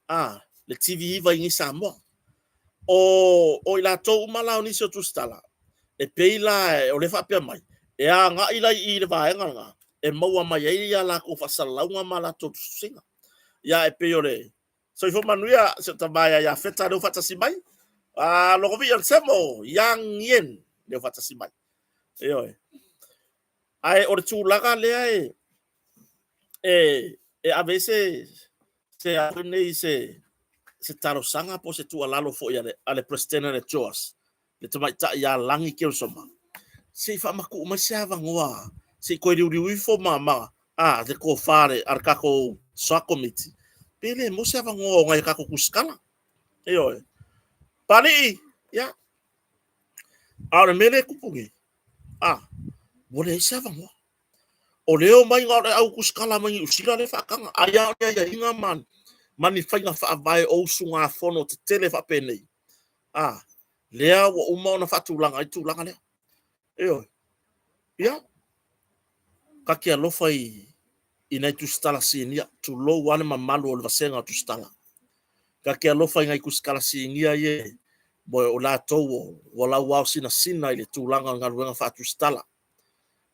A, le TV9 i inei i Samoa. O i latou uma la o nisi o tusitala, e pei la o lea e faapea mai, e agai la i i le vaega lena e maua mai ai a latou faasalalauga ma a latou tusitusiga. Ia, e pei o le soifua manuia si o tama ia Iafeta lea ua faatasi mai. A, Logovii o le Semo, Yang Yen lea ua faatasi mai. Ioe. Ae o le tulaga lea e ave ai se a foi nei se talosaga po o se tuualalo foi a le Peresetene o le CHOAS, le tamaitai ia Lagi Keresoma, se i faamatuu mai se avanoa se i toe liuliu ifo ma a le tofa a le tatou SOA Committee, pe le maua se avanoa o nai a tatou tusitala. Ioe. Papalii, ia, a o le mea lea e tupu nei, a, ua leai se avanoa. O lea e omai na o le au tusitala mai Niu Sila lea e faataga. Ai lava o ni aiaiga ma ni faiga faavae o usugafono tetele faapenei, a, lea ua uma ona faatulaga ai le tulaga lea. Ioe. Ia, ta te alofa i nai tusitala sinia, tulou lava le mamalu o le vasega o tusitala. Ta te alofa i nai tusitala sinia ia o latou ua lauao sinasina i le tulaga o le galuega faatusitala.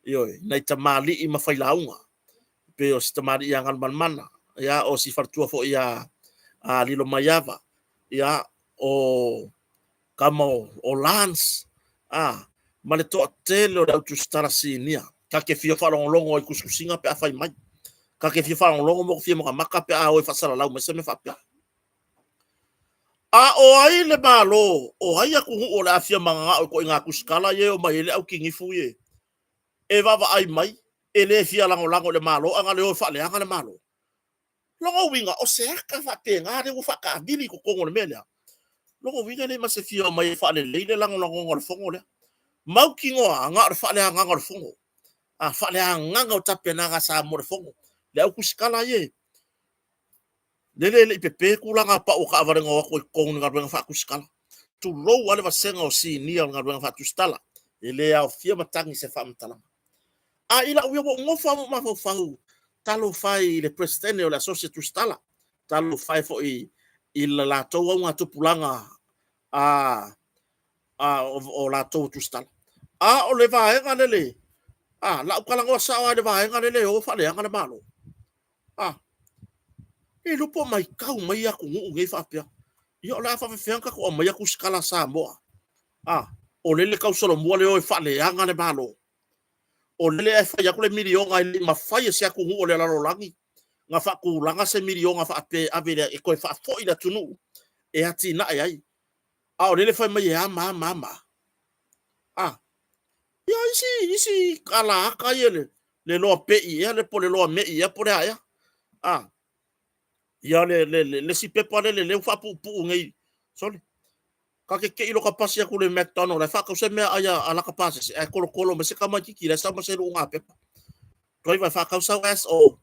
Ioe, nai tamalii ma failauga, pei o si tamalii ia Galumalemana, ia, o si faletua foi ia Lilomaiava, ia, o tama o Lance, a, ma le toatele o le au tusitala sinia. Ta te fia faalogologo i tusitusiga pe a fai mai. Ta te fia faalogologo ma fia matamata pe a o e faasalalau mai se mea faapea. A o ai le Malo, o ai atunuu o le a fia mananao i ituaiga tusitala ia e omai ai le au kinifu ia e vaavaai mai, e le fia lagolago i le Malo ae na o le o e faaleaga le Malo. Lona uiga, o se ata faapena lea ua faataavili i totonu o le mea lea. Lona uiga e leai ma se fia omai e faalelei le lagolagoga o le fono lea. Mautinoa na o le faaleagaga o le fono. A faaleagaga o tapenaga a Samoa i le fono. Le au tusitala ia e lele e le i pepe tulaga pau o taavale na o atu ai i totonu i le galuega faatusitala. Tulou lava le vasega o sinia o le galuega faatusitala. E le aofia matagi i se faamatalaga. A i lau ia ua ou nofo lava ma ou mafaufau, talofa e i le Peresetene o le Asosi a Tusitala, talofa e foi i le latou augatupulaga o latou o Tusitala. A o le vaega lele, a, la ou talanoa sao lava i le vaega lele e o faaleaga le Malo. A, e iloa po o matau mai atunuu nei faapea, ia o le a faapefea ona tatou aumaia tusitala a Samoa? A, o lele tausolomua le o e faaleaga le Malo. O lele ae fai atu le miliona e le i mafai e se atunuu o le lalolagi na faatulaga se miliona faapea e ave e toe faafoi i le atunuu e atinae ai. A o lele fai mai e a ma a ma a ma a. A, ia isi alaata ia le loa pei ea le po le loa mei ea po le a ea. A, ia le isi pepa lele lea ua faapuupuu nei, sole, Ta te kei loka pasi atu le McDonald ae faatau se meaai a laka pasese ae tolotolo mai se tamaititi la e sau ma se luuga pepa. Driver e faatau sau SO.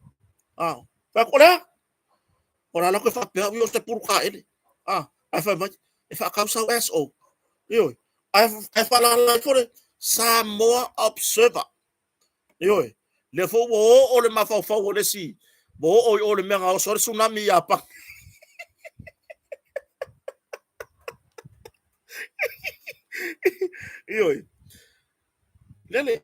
Ah, fai atu, o le a? O le a la toe faapea au ia o se pulu taele. Ah, ae fai mai, E faatau sau SO. Ioe. Ae ae faalala ifo le Samoa Observer. Ioe. Lea foi ua oo le mafaufau o le isi, ua oo i o le mea na oso ai le tsunami i Iapani. Ioe. Lele,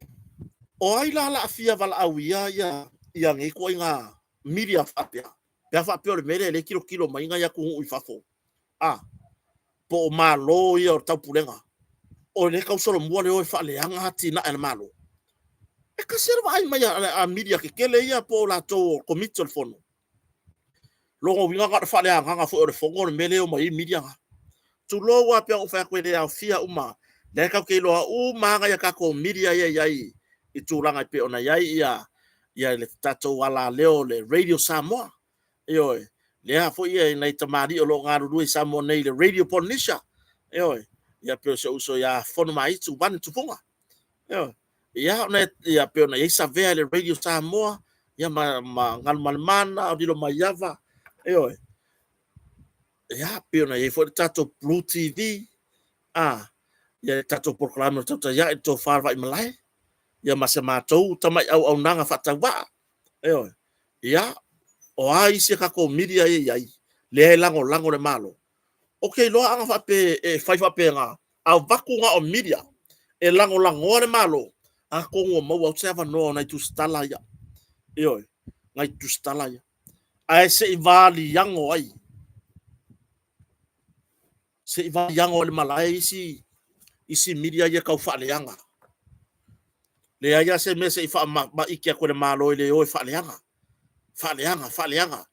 o ai la la fia valaauia ia ia nei ituaiga media faapea? Pe a faapea o le mea lea e tilotilo mai nai atunuu i fafo. A, po o Malo ia o le taupulega, o lea e tausolomua le o e faaleaga atinae a le Malo. E tasi lava le vaai mai a media tetele ia po o latou o Komiti o le Fono. Lona uiga na o le faaleagaga foi o le Fono le mea lea e omai ai media na. Tulou lava pei ona ou fai atu e le aofia uma, lea tatou te iloa uma lava nai a tatou media ia e i ai i tulaga e pei ona i ai ia le tatou alaleo o le Radio Samoa. Ioe, lea foi e nai tamalii o lo o galulue i Samoa nei i le Radio Polynesia. Ioe, ia pei o si ou uso ia Fonomaitu Vane Tufuga. Ioe, ia ona ia pei ona i ai Savea i le Radio Samoa, ia ma Galumalemana, o Lilomaiava. Ioe, ia pei ona i ai foi le tatou Blue TV, a ia le tatou polokalame o Tautai Ae i le Tofa a le Vaimalae, ia ma se matou tamai auaunaga faatauvaa. Ioe. Ia, o a isi a tatou media ia e i ai, lea e lagolago le Malo. Ou te iloa ana faapea e fai faapena, avatu na o media e lagolagoa le Malo, atonu ua maua atu se avanoa o nai tusitala ia. Ioe, nai tusitala ia. Ae se i valiago ai, se i valiago ai le malae isi isi media ia tau faaleaga. Leai lava se mea se i faamaite atu e le Malo e le o e faaleaga. Faaleaga, faaleaga.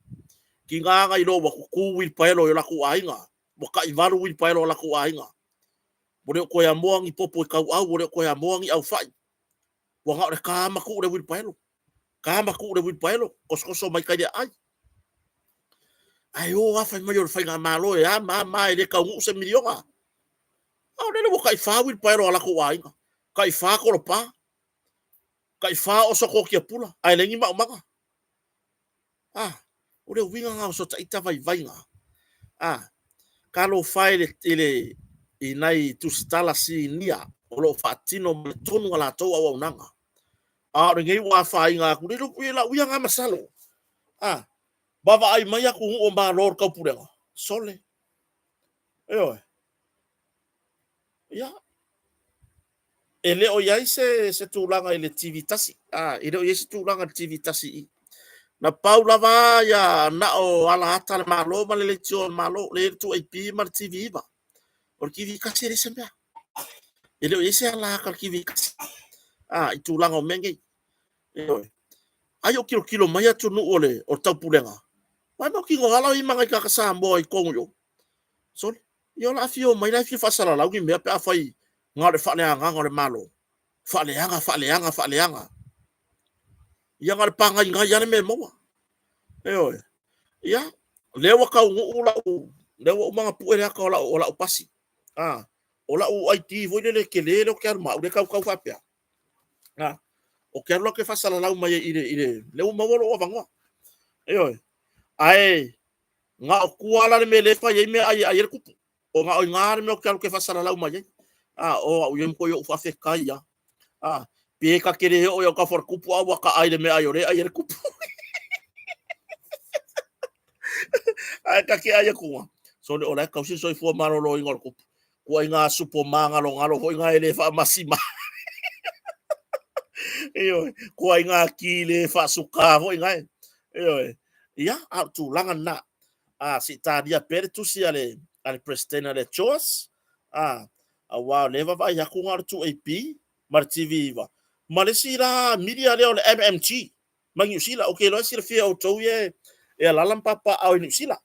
Tiga na iloa ua tutu uilipaelo i o latou aiga, ua taivalu uilipaelo a latou aiga. Ua le o toe amoa ni popo i tauau, ua le o toe amoa ni aufai. Ua na o le ta ma tuu le uilipaelo. Ta ma tuu le uilipaelo, tosotoso mai tai le aai. Ae o lava fai mai o le faigamalo e a ma a ma a e le taunuu se miliona. A o lele ua taifa uilipaelo a latou aiga, taifa kolopa, taifa oso totiapula, ae leai ni maumaga. A, o le uiga lena o so taita vaivaiga. A, talofa e i le, i le, i nai tusitala sinia o lo o faatino ma le tonu a latou auaunaga. A o lenei ua afaina atu, i lau ia lena masalo. A, vaavaai mai atunuu o Malo o le Taupulega, sole. Ioe. Ia, e le o i ai se tulaga i le TV tasi. A, e le o i ai se tulaga i le TV tasi i i. Na pau lava ia na o alaata a le Malo ma le leitio a le Malo, le 2AP ma le TV 9. O le TV tasi e leai se mea. E le o i ai se alaata a le TV tasi. A, i tulaga o mea nei. Ioe. Ai o tilotilo mai atunuu o le taupulega. Mai mautinoa la o i ai ma nai tagata Samoa i totonu i o. Sole, ia o le a afio mai la e fia faasalalau ni mea pe afai na o le faaleagaga o le Malo. Faaleaga, faaleaga, faaleaga. Ia na o le pagaigai lava le mea e maua. Ioe. Ia, lea ua taunuu lau, lea ua uma ona pue le ata o lau, o lau pasi. Ah, o lau ID foi lele tele lea ou te alu ma au lea tautau faapea. Ah, ou te alu la ou te faasalalau mai ai i le, i le, lea ua maua lou avanoa. Ioe. Ae, na o tua la le mea lea e fai ai meaai e ai ai le kupu. O na o i ina le mea ou te alu ou te faasalalau mai ai. A, o au ia matua ou faafetai lava. A, pe ta te le oo i autafa o le kupu, a ua ta ai le meaai o lea e ai ai le kupu. Ae ta te ai atu lava. Sole o la e tausi le soifua maloloina o le kupu. Ituaiga supo magalogalo foi na e le faamasima. Ioe, ituaiga ki le faasuka foi na e. Ioe. Ia, a o le tulaga lena. A, se i talia pea le tusi a le, a le President a le CHOGM, a, aua o lea e vaavaai atu na o le 2AP ma le TV9 ma le isi la media lea o le MMG mai Niu Sila. Ou te iloa e silafia e outou ia e alaala ma papaaao i Niu Sila.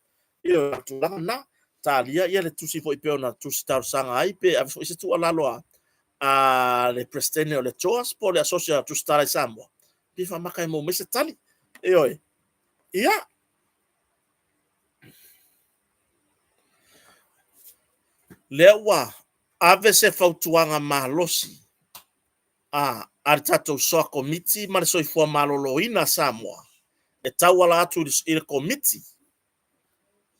Ia, o le tulaga lena. Talia ia le tusi foi pei ona tusi talosaga ai pe ave foi se tuualalo a le Peresetene o le CHOGM po o le Asosi a Tusitala i Samoa, pe faamata e maua mai se tali. Ioe. Ia. Lea ua ave se fautuaga malosi a a le tatou Soa Komiti ma le Soifua Maloloina a Samoa e tauala atu i le Komiti.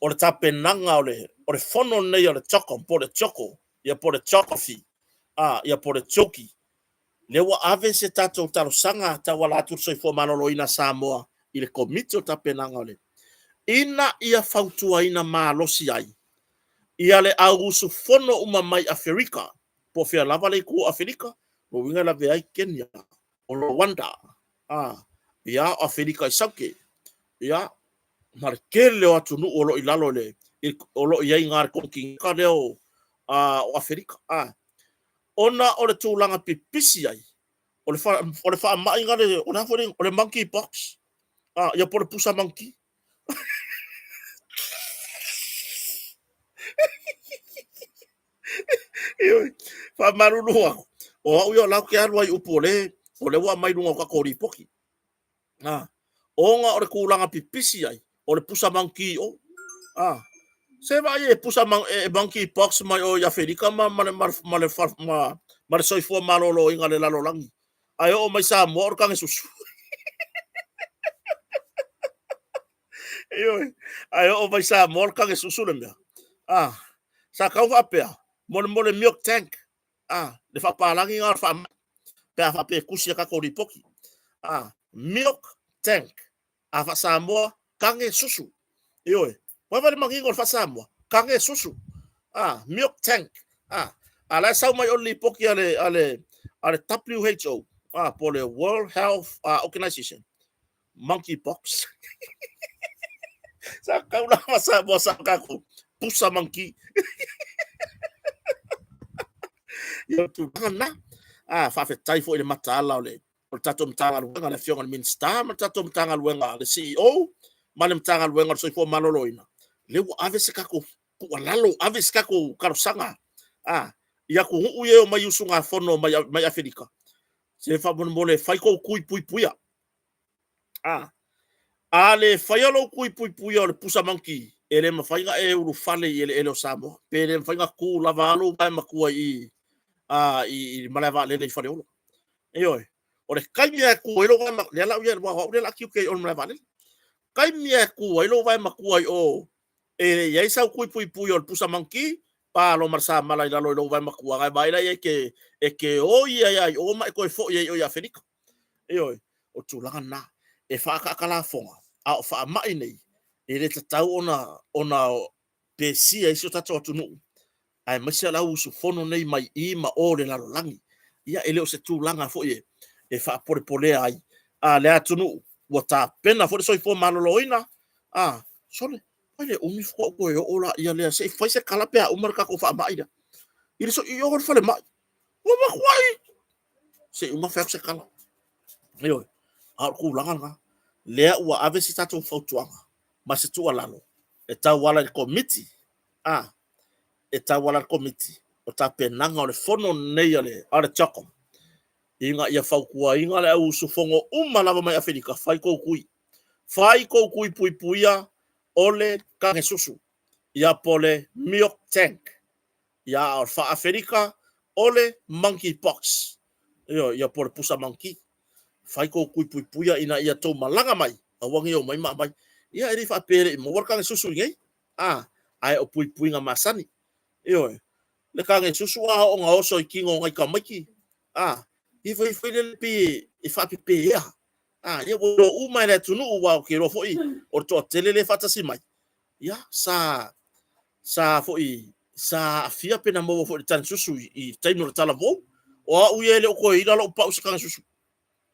o le tapenaga o le, o le fono lenei o le CHOGM, po o le Choco, ia po o le Geography, a, ia po o le Choki. Lea ua ave se tatou talosaga tauala atu i le Soifua Maloloina Samoa i le Komiti o Tapenaga o le ina ia fautuaina malosi ai ia le au usufono uma mai Aferika, po o fea lava le itu o Aferika, lona uiga e lavea ai Kenya, o Rwanda, a, ia, o Aferika i Saute, ia, ma le tele o atunuu o lo o i lalo i le, o lo o i ai i ina i le konekineta lea o, a, o Aferika, a. Ona o le tulaga pipisi ai, o le, fa, o le faamai le, o le a foi le, o le monkey pox, a, ia po o le pusa monkey. Ioe, faamalulu aku, o au ia o la ou te alu ai i upu o le, o lea ua aumai i luga o tatou lipoti. A, ona o le tulaga pipisi ai, o le pusa monkey o. A, se vaai e pusa e monkey pox mai o i Aferika ma, ma, le, ma, ma, le, ma, ma le soifua maloloina le lalolagi. Ae oo mai Samoa o le kage susu. Ioe, ae oo mai Samoa o le kage susu le mea. A, sa tau faapea, mo le, mo le milk tank, a, le faapalagi na o le faamai, pe a faapea e tusi a tatou lipoti. A, milk tank, a faa-Samoa, kage susu. Ioe, ua vaai le manino o le faa-Samoa, kage susu. A, milk tank. A, a la e sau mai o le lipoti a le, a le, a le WHO, a, po o le World Health Organization, monkey pox. Sa kau lava Samoa sa tatou pusa monkey. Ia o tulaga na. Ah, faafetai foi i le mataala o le o le tatou Matagaluega, le Afioga i le Minisita ma le tatou Matagaluega, le CEO ma le Matagaluega o le Soifua Maloloina, lea ua ave se tatou tuualalo, ave se tatou talosaga ah, i atunuu ia e omai usugafono mai, mai Aferika. Se faamolemole fai tou tui puipuia. A, a le faia lou tui puipuia o le pusa monkey, e le mafai ona e ulufale i eleele o Samoa, pe le mafai ona tu lava lou vae matua i, a, i, i malae vaalele i Faleolo. Ioe, o le taimi lava e tu ai lou vae matua, lea la au ia, aua o au lea o le a tiute i o i le malae vaalele. Taimi lava e tu ai lou vae matua i o, e i ai sau tui puipui o le pusa monkey, pa loa ma le samala i lalo i lou vae matua, ona e vaai lea i ai e te, e te oi ai lava i o ma e toe foi ai i o i Aferika. Ioe, o tulaga na, e whaakaaka lafoga, a o faamai nei, e le tatau ona, ona pesia i si o tatou atunuu, aemaise le au usufono nei mai i ma o le lalolagi. Ia, e le o se tulaga foi e, e faapolepolea ai a le atunuu, ua tapena foi le soifua maloloina, a, sole, ai le umi faatoa ou toe oo laia lea, se i fai se tala pe a uma le tatou faamai lea. I le so, i o le falemai, ua matuai, se i uma fai atu se tala. Ioe, a o le tulaga lena, lea ua ave se tatou fautuaga ma se tuualalo e tauala i le Komiti, a, e tauala i le Komiti o tapenaga o le fono lenei a le, a le CHOGM, ina ia fautuaina le au usufono uma lava mai Aferika, fai tou tui. Fai tou tui puipuia o le kage susu, ia po o le milk tank. Ia, a o le faa-Aferika, o le monkey pox. Ioe, ia po o le pusa monkey. Fai tou tui puipuia ina ia tou malaga mai, aua ne i omai ma aumai. Ia, e le i faapea e le i maua le kage susu i nei, a, ae o puipuiga masani. Ioe, le kage susu a oo ina oso i tino o nai tamaiti, a, ia fai foi lele pei e faapepea. A, ia ua iloa uma e le atunuu, aua ou te iloa foi o le toatele lea e faatasi mai, ia, sa, sa foi, sa aafia pe na maua foi i le tane susu i, i taimi o le talavou. O au ia e le o toe ila lou pau i se tane susu.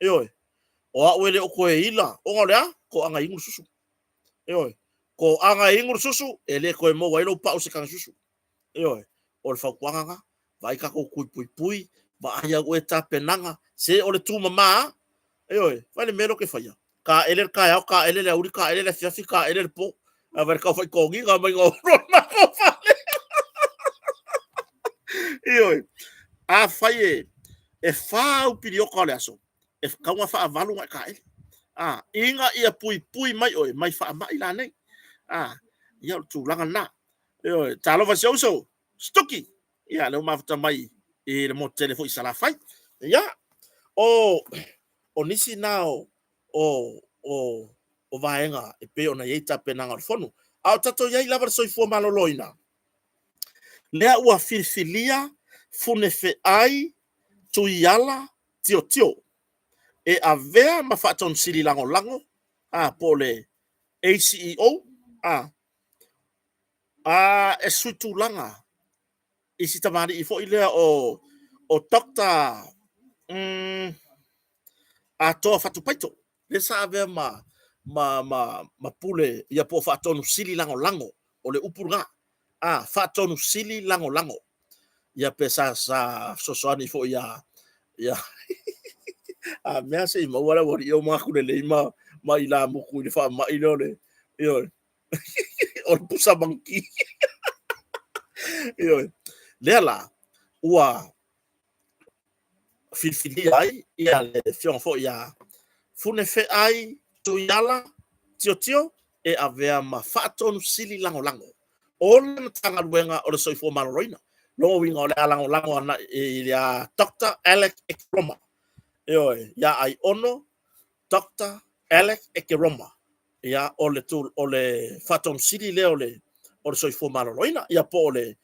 Ioe, o au e le o toe ila, ona o le a? Toaga e inu le susu. Ioe, toaga e inu le susu, e le toe maua ai lou pau i se tane susu. Ioe, o le fautuaga lena, vaai tatou tui puipui, vaai au oe tapenaga, se o le tumama lava. Ioe, fai le mea lea ou te faia, taele le taeao, taele le aoauli, taele le afiafi, taele le po. Ae vaai le tau fai toniga mai o le matou fale. Ioe, afai e, e fa au piliota o le aso, e tatau ona faavalu ona e taele. A, ina ia puipui mai oe mai faamai lanei. A, ia o le tulaga lena. Ioe, talofa i si ou uso, Stuki. Ia, lea ua mafuta mai i le motu tele foi i Salafai. Ia, o, o nisi na o, o, o, o vaega e pei ona i ai tapenaga o le fono. A o tatou i ai lava le soifua maloloina, lea ua filifilia Funefeai Tuiala Tiotio e avea ma Faatonusili Lagolago, a, po o le ACEO, a, a e suitulaga i si tamalii foi lea o Dr. Atoa Fatupaito, lea sa avea ma ma pule ia po o Faatonu Sili Lagolago, o le upu lena, a Faatonu Sili Lagolago ia pe sa fesoasoani foi ia ia a mea se i maua le aualii o manatu lelei ma ilamutu i le faamai lea o le ioe o le pusa maniti. Ioe, lea la ua filifilia ai ia le afioga foi ia Funefeai Tuiala Tiotio e avea ma Faatonu Sili Lagolago o le Matagaluega o le Soifua Maloloina. Lona uiga o le a lagolago ana ia Dr. Alec Ekeroma. Ioe, ia Aiono Dr. Alec Ekeroma. Ia, o le, o le Faatonu Sili lea o le, o le Soifua Maloloina. Ia, po o le,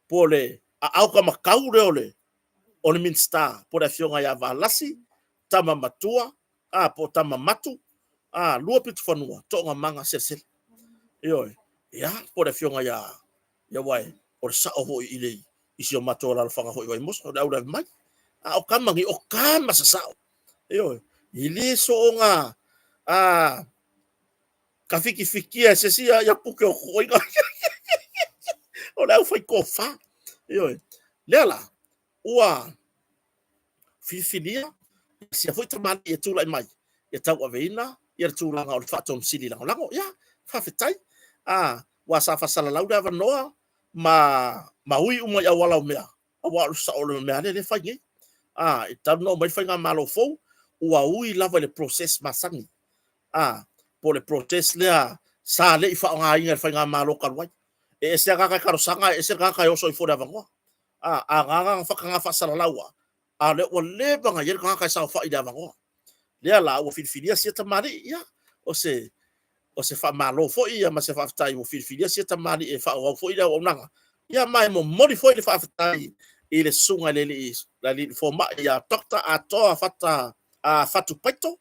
po o le aao taumatau lea o le, o le Minisita, po o le afioga ia Valasi Tama Matua, a, po o Tama Matu, a, lua pito fanua, toogamaga selesele. Ioe, ia, po o le afioga ia, ia uae, o le sao foi i le, i si o matou alaalafaga foi i Vaimoso, o le au mai. A o tama nei, o tama sasao. Ioe, i le soona, a, tafikifikia e se isi ia puke o totoina. O le au faitofa. Ioe, lea la, ua filifilia sia foi tamalii e tulai mai e tauaveina ia le tulaga o le Faatonu Sili Lagolago. Ia, faafetai. A, ua sa faasalalau le avanoa ma ui uma i auala o mea, aua o le sao o le mea lea e fai nei. A, e talu ona oo mai le faigamalo fou, ua ui lava i le process masani. A, po o le process lea sa le i faaaogaina e le faigamalo talu ai. E ese lava tagata e talosaga, e ese le tagata e oso ifo i le avanoa. A, a na na faataga faasalalau a, a o lea ua leva ona i ai le tagata e saofai i le avanoa. Lea la ua filifilia sia tamalii, ia, o se o se faamalo foi ia ma se faafetai ua filifilia sia tamalii e faaauau foi le auaunaga. Ia ma e momoli foi le faafetai i le susuga i le alii le alii fomai ia Dr. Atoa Fata a Fatupaito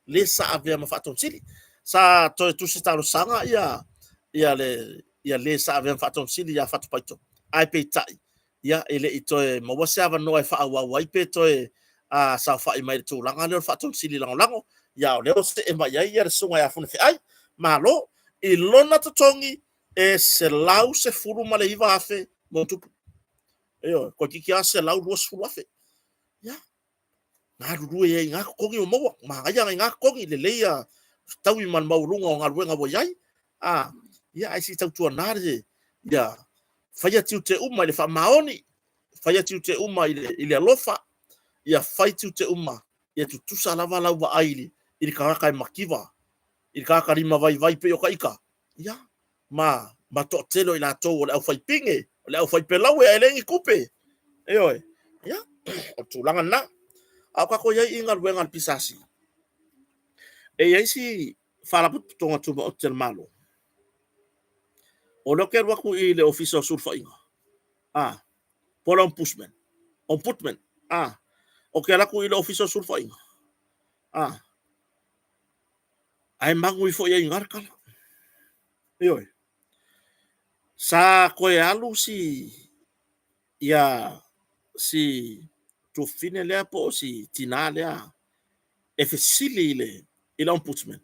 le sa avea ma Faatonu Sili. Sa toe tusi talosaga ia ia le ia le sa avea ma Faatonu Sili ia Fatupaito, ae peitai ia e le i toe maua se avanoa e faaauau ai pe toe saofai mai i le tulaga lea o le Faatonu Sili Lagolago. Ia o lea ua see mai ai ia le susuga ia Funefeai, malo i lona totogi e $119,000 mo tupu. Ioe, toeitiiti lava $120,000. Ia, galulue ai i na totogi ua maua, manaia nai na totogi, lelei ia fetaui ma le maualuga o galuega ua i ai. A, ia ae se i tautuana le, ia faia tiute uma i le faamaoni, faia tiute uma i le, i le alofa, ia fai tiute uma, ia tutusa lava lau vaai i le, i le tagata e mativa, i le tagata lima vaivai pei o ta ita, ia, ma, ma toatele o i latou o le aufaipine, o le aufaipelaue ae leai ni tupe. Ioe, ia, o le tulaga lena. A o tatou i ai i galuega a le PSC, e i ai si Faalapotopotoga Tumaoti a le Malo, o lea ou te alu atu i le Ofisa o Sulufaiga, a, po o le Ombudsman, Ombudsman, a, ou te alu atu i le Ofisa o Sulufaiga, a, ae magu ifo i ai i ina le tala. Ioe. Sa toe alu si ia si tuafafine lea po o si tinā lea e fesili i le i le Ombudsman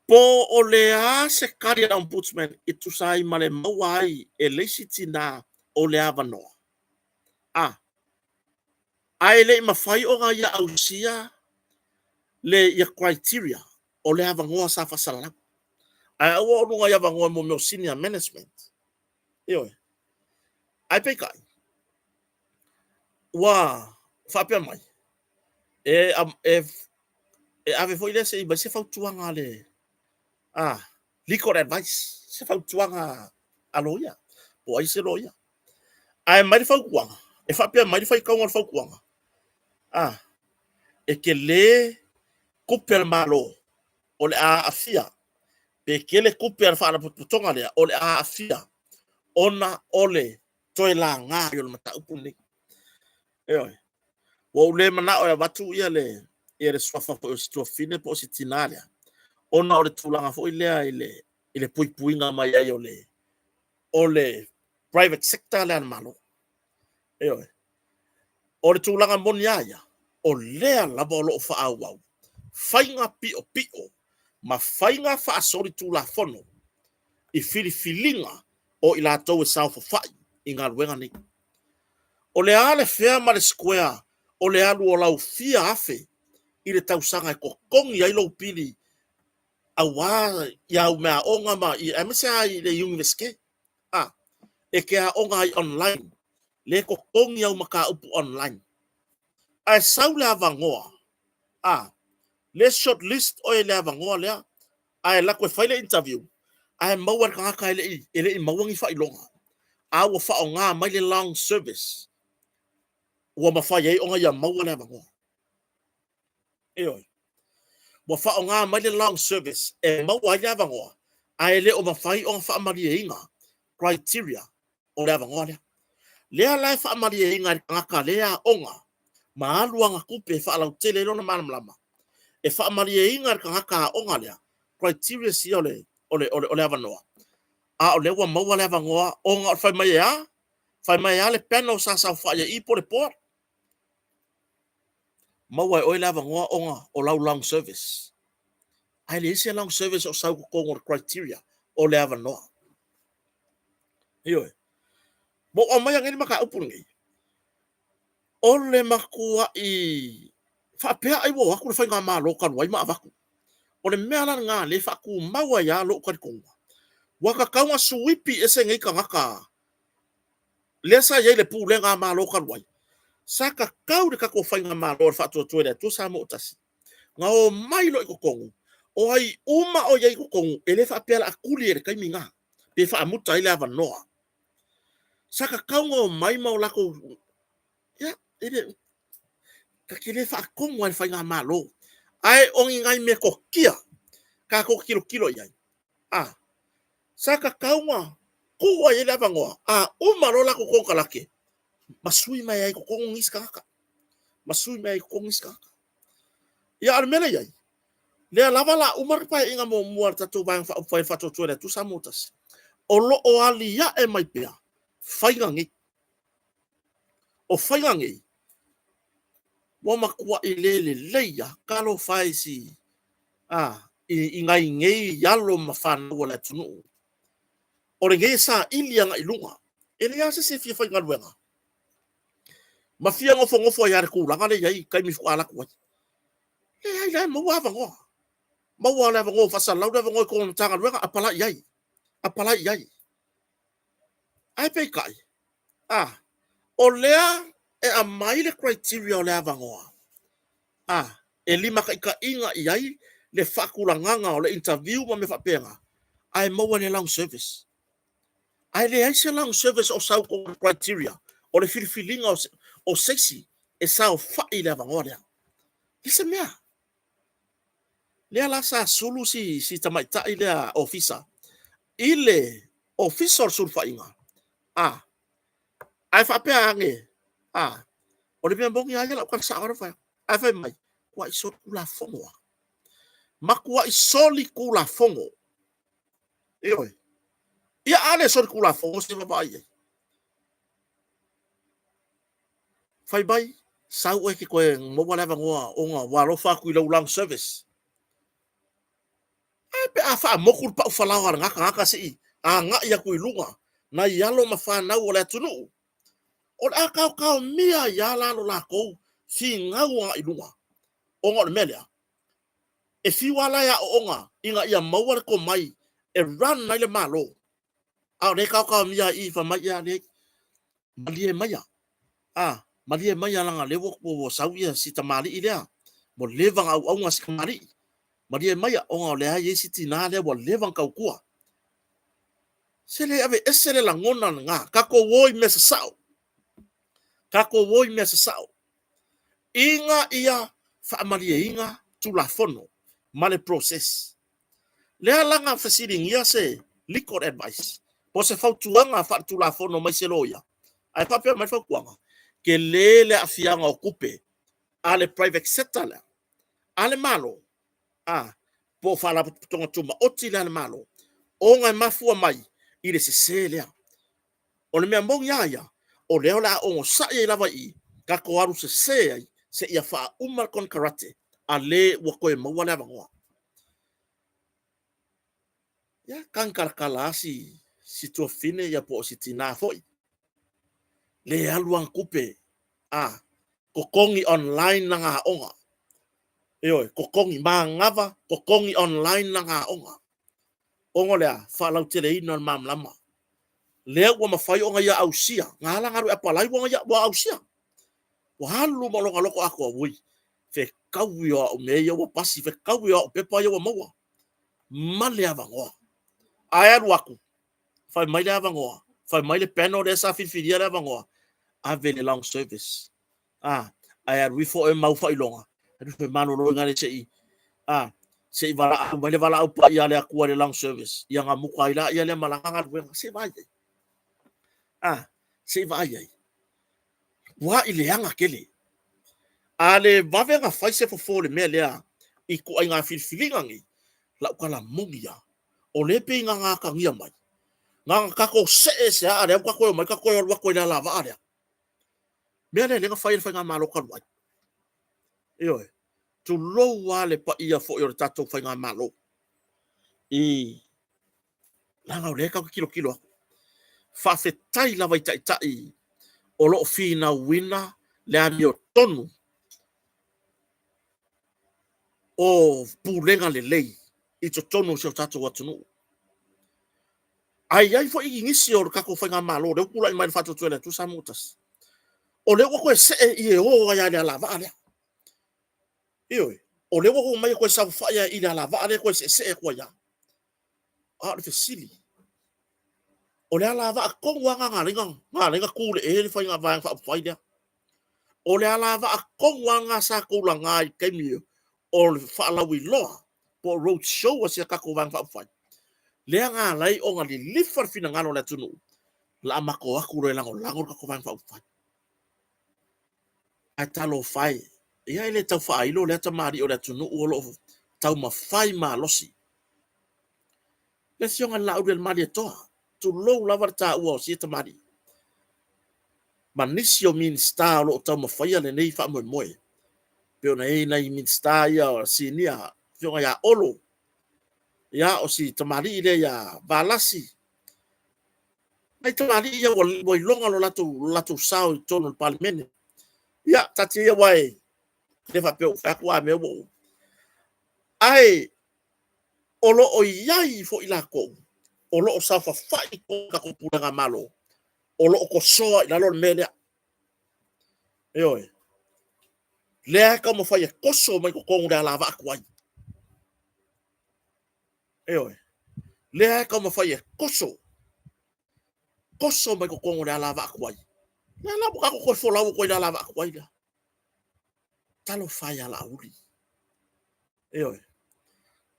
po o le a se tali a le Ombudsman e tusa ai ma le maua ai e le isi tinā o le avanoa. A, ae le i mafai ona ia ausia le ia criteria o le avanoa sa faasalalau. Ae aua o luga i avanoa mo mea o senior management. Ioe. Ae peitai, ua faapea mai, e, e, e ave foi lea se i mai se fautuaga a le a, legal advice, se fautuaga a loia, po o ai se loia. Ae mai le fautuaga, e faapea mai le faitauga o le fautuaga, a, e tele tupe a le Malo o le a aafia. Pe tele tupe a le faalapotopotoga lea o le a aafia ona o le toe laga ai o le mataupu lenei. Ioe. Ua ou le manao e avatu ia le ia le suafa foi o si tuafafine po o si tinā lea, ona o le tulaga foi lea i le i le puipuiga mai ai o le o le private sector lea a le Malo. Ioe. O le tulaga moni lava ia, o lea lava o lo o faaauau faiga piopio ma faiga faasolitulafono i filifiliga o i latou e saofafai i galuega nei. O le a le fea ma le square o le alu o lau fia afe i le tausaga e totogi ai lou pili aua au meaaoga ma aemaise lava i le Iunivesite. A, e te aoga ai online, lea e totogi au mataupu online. Ae sau le avanoa, a, lea short list oe i le avanoa lea, ae alu atu e fai le interview, ae maua e le tagata e le i, e le i maua ni faailoga, a ua faaaoga mai le long service, ua mafai ai ona ia maua le avanoa. Ioe. Ua faaaoga mai le long service e maua ai le avanoa, ae le o mafai ona faamalieina criteria o le avanoa lea. Lea la e faamalieina e le tagata lea e aoga ma alu ana tupe e faalautele ai lona malamalama, e faamalieina e le tagata aoga lea criteria ia o le, o le, o le, o le avanoa, a o lea ua maua le avanoa ona o le fai mai e a? Fai mai e a le panel sa saofai ai i po o le board? Maua e oe le avanoa ona o lau long service. Ae leai se long service o sau i totonu o le criteria o le avanoa. Ioe. Ua ou aumaia nei le mataupu lenei, o le matuai faapea ai ua o atu le faigamalo talu ai ma avatu. O le mea la lena lea e faatumau ai lava lou talitonuga, ua tatau ona suipi ese nei tagata lea sa i ai i le pulega a Malo talu ai. Sa tatau i le tatou faigamalo a le Faatuatua i le Atua Samoa ua Tasi na omai loa i totonu, o ai uma o i ai i totonu, e le faapea o le a tuli ai i le taimi lena, pe faamuta ai le avanoa. Sa tatau ona omai ma o latou, ia, e le, ta te le faatonu lava i le faigamalo, ae o ni nai metotia tatou te tilotilo i ai, a, sa tatau ona tuu lava i ai le avanoa, a uma loa latou konekarate, ma sui mai ai i totonu nisi tagata, ma sui mai ai i totonu nisi tagata. Ia, a o le mea lea e i ai, lea lava o le a uma le Paeaiga muamua a le tatou Vaega Faaupufai a le Faatuatua i le Atua Samoa ua Tasi, o lo o aliae mai pea faiga nei. O faiga nei, ua matuai le lelei lava. Talofa e i si, a, i nai nei alo ma fanau a le atunuu. O lenei e saili agai i luga. E leai lava se isi e fia faigaluega ma fia nofonofo ai lava i le tulaga lea e i ai i taimi faatoa alu atu ai. Leai, la e maua avanoa. Maua le avanoa ua faasalalau le avanoa i totonu o le Matagaluega, apalai i ai, apalai i ai. Ae peitai, a, o lea e aumai le criteria o le avanoa, a, e limataitaiina i ai le faatulagaga o le interview ma mea faapena, ae maua i le long service. Ae leai se long service o sau i criteria o le filifiliga o se isi e saofai i le avanoa lea. I se mea. Lea la sa sulu si, si tamaitai lea ofisa i le ofisa o le sulufaiga, a, ae faapea ane, a, o le mea moni lava ia lau tala sao lava fai atu. Ae fai mai, matuai solitulafono lava. Matuai solitulafono. Ioe. Ia a le solitulafono se vaavaai i ai. Fai mai, sau oe e te toe maua le avanoa ona ua alofa atu i lau long service. Ae pe a faamotu le pau falaoa a lena tagata se i agai atu i luga nai alo ma fanau o le atunuu, o le a taotaomia ai lava la lo latou finau agai i luga, ona o le mea lea, e fiu lava la e aooga ina ia maua le tomai e run ai le Malo, a o lea e taotaomia ai i i fai mai, ia leai, malie maia, a, malie maia leaga o lea ua, ua sau ia si tamalii lea, ua leva ona auauna si tamalii, malie maia ona o lea e i ai si tinā lea ua leva ona tautua. Se le aveese le lagona lena, tatou o i mea sasao, tatou o i mea sasao, ina ia faamalieina Tulafono ma le process. Lea la na fesiligia se legal advice po o se fautuaga faaletulafono mai se loia, ae faapea mai le fautuaga, tele le aafiaga o tupe a le private sector lea, a le Malo, a, po o Faalapotopotoga Tumaoti lea a le Malo, ona e mafua mai i le sese lea. O le mea moni lava ia, o lea o le a onosai ai lava i i, tatou alu sese ai seia faauma le konekarate a le ua toe maua le avanoa. Ia, tagitalatala lava si, si tuafafine ia po o si tinā foi. Le alu ana tupe, a, totogi online lana aoga. Ioe, totogi, manava, totogi online lana aoga. Ona o le a? Faalauteleina o le malamalama. Lea ua mafai ona ia ausia, na ala ona alu e apalai ua ia ua ausia. Ua alu ma lona loto atoa, ui, fetaui o au mea ia ua pasi, fetaui o au pepa ia ua maua. Ma le avanoa. Ae alu atu, fai mai le avanoa, fai mai le panel lea sa filifilia le avanoa, ave le long service. A, ae alu ifo e mau faailoga, alu ifo e malolo ina le se i, a, se i valaau mai le valaau paia a le Atua i le long service, ia gamuta ai laia lea ma lana galuega. Se i vaai ai. A, se i vaai ai. Ua i leaga tele. A le vave ona fai se fofo o le mea lea i ituaiga filifiliga nei, lau tala moni lava, o lea e pei na ona atagia mai, na ona tatou see ese lava, a o lea ua tatou omai tatou toe alu atu ai i le alavaa lea. Mea lea lea na fai e le Faigamalo talu ai. Ioe. Tulou lava le paia foi o le tatou Faigamalo i leaga o lea tatou te tilotilo atu. Faafetai lava i taitai o lo o finauina le amiotonu o pulega lelei i totonu o si o tatou atunuu. Ae i ai foi nisi o le tatou faigamalo lea ua tulai mai i le Faatuatua i le Atua Samoa ua Tasi, o lea ua toe see i e o ai lava i le alavaa lea. Ioe, o lea ua omai e toe saofai lava i le alavaa lea e toe seesee atu ai lava. A o le fesili, o le alavaa tonu lava na ala ai ona tu le e le faiga Vaega Faaupufai lea. O le alavaa tonu lava lena sa tulaga i le taimi o le faalauiloa po o road show a si a tatou Vaega Faaupufai, lea na ala ai ona lilifa le finagalo o le atunuu, o le a matou o atu loa e lagolago le tatou Vaega Faaupufai. Ae talofa e, ia e le tau faailo lea tamalii o le atunuu o lo o taumafai malosi. Le Afioga i le Laaulialemalietoa, tulou lava le taua o sia tamalii, ma nisi o Minisita o lo o taumafaia lenei faamoemoe, pei ona i ai nai Minisita ia o sinia, Afioga ia Olo, ia o si tamalii lea ia Valasi, nai tamalii ia ua iloga lo latou sao i totonu o le Palemene. Ia, taatia ia aua e le faapea ua fai atu a mea ua ou. Ae o lo o i ai foi latou o lo o saofafai i totonu o le tatou pulega Malo, o lo o tosoa i lalo le mea lea. Ioe. Lea e taumafai e toso mai totonu le alavaa tuai. Ioe. Lea e taumafai e toso, toso mai totonu le alavaa tuai. Lea la ua tatou toe folau atu ai i le alavaa tuai lea. Talofa e ia Laauli. Ioe.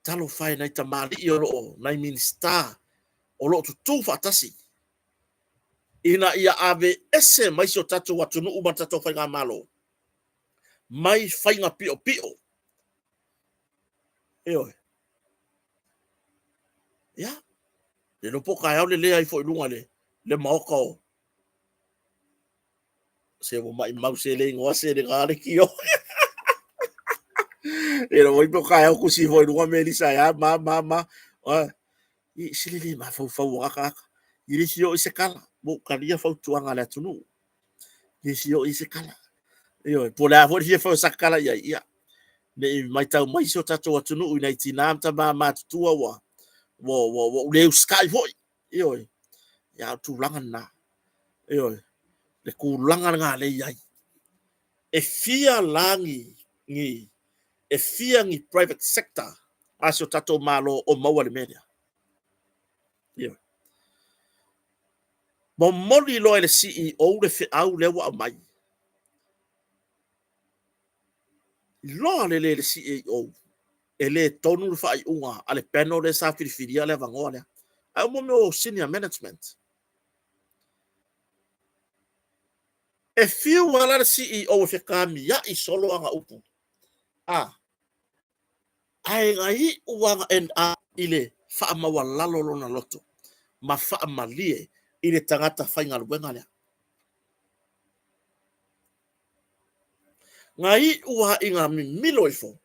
Talofa e nai tamalii o lo o, nai Minisita o lo o tutū faatasi ina ia aveese mai si o tatou atunuu ma le tatou faigamalo mai faiga piopio. Ioe. Ia, le iloa po o taeao le lea ifo i luga le, le maota o se ua maimau se le igoa se le gale kio. E lo po taeao kusi ifo i luga Melisa ya ma ma ma. I se le le mafaufau o tagata. I le fia oo i se tala, ua ou talia fautuaga a le atunuu. Le fia oo i se tala. Ioe, po o le a foi le fia fai o sa tala i ai, ia, ne i matau mai si o tatou atunuu i nai tinā ma tama matutua ua, ua, ua, ua ou le usitai foi. Ioe, ia, o le tulaga lena. Ioe, le tulaga lena lea e i ai. E fia la ni, ni, e fia ni private sector a si o tatou Malo o maua i le mea lea? Ioe. Momoli loa e le CEO le feau lea ua aumai. Iloa lelei e le CEO. E le tonu le faaiuga a le panel lea sa filifilia le avanoa lea. Ae o mea o senior management. E fiu lava la le CEO e fetamiai solo ana upu, a, ae na iu lava na end up i le faamaualalo lona loto ma faamalie i le tagata faigaluega lea. Na iu lava ina mimilo ifo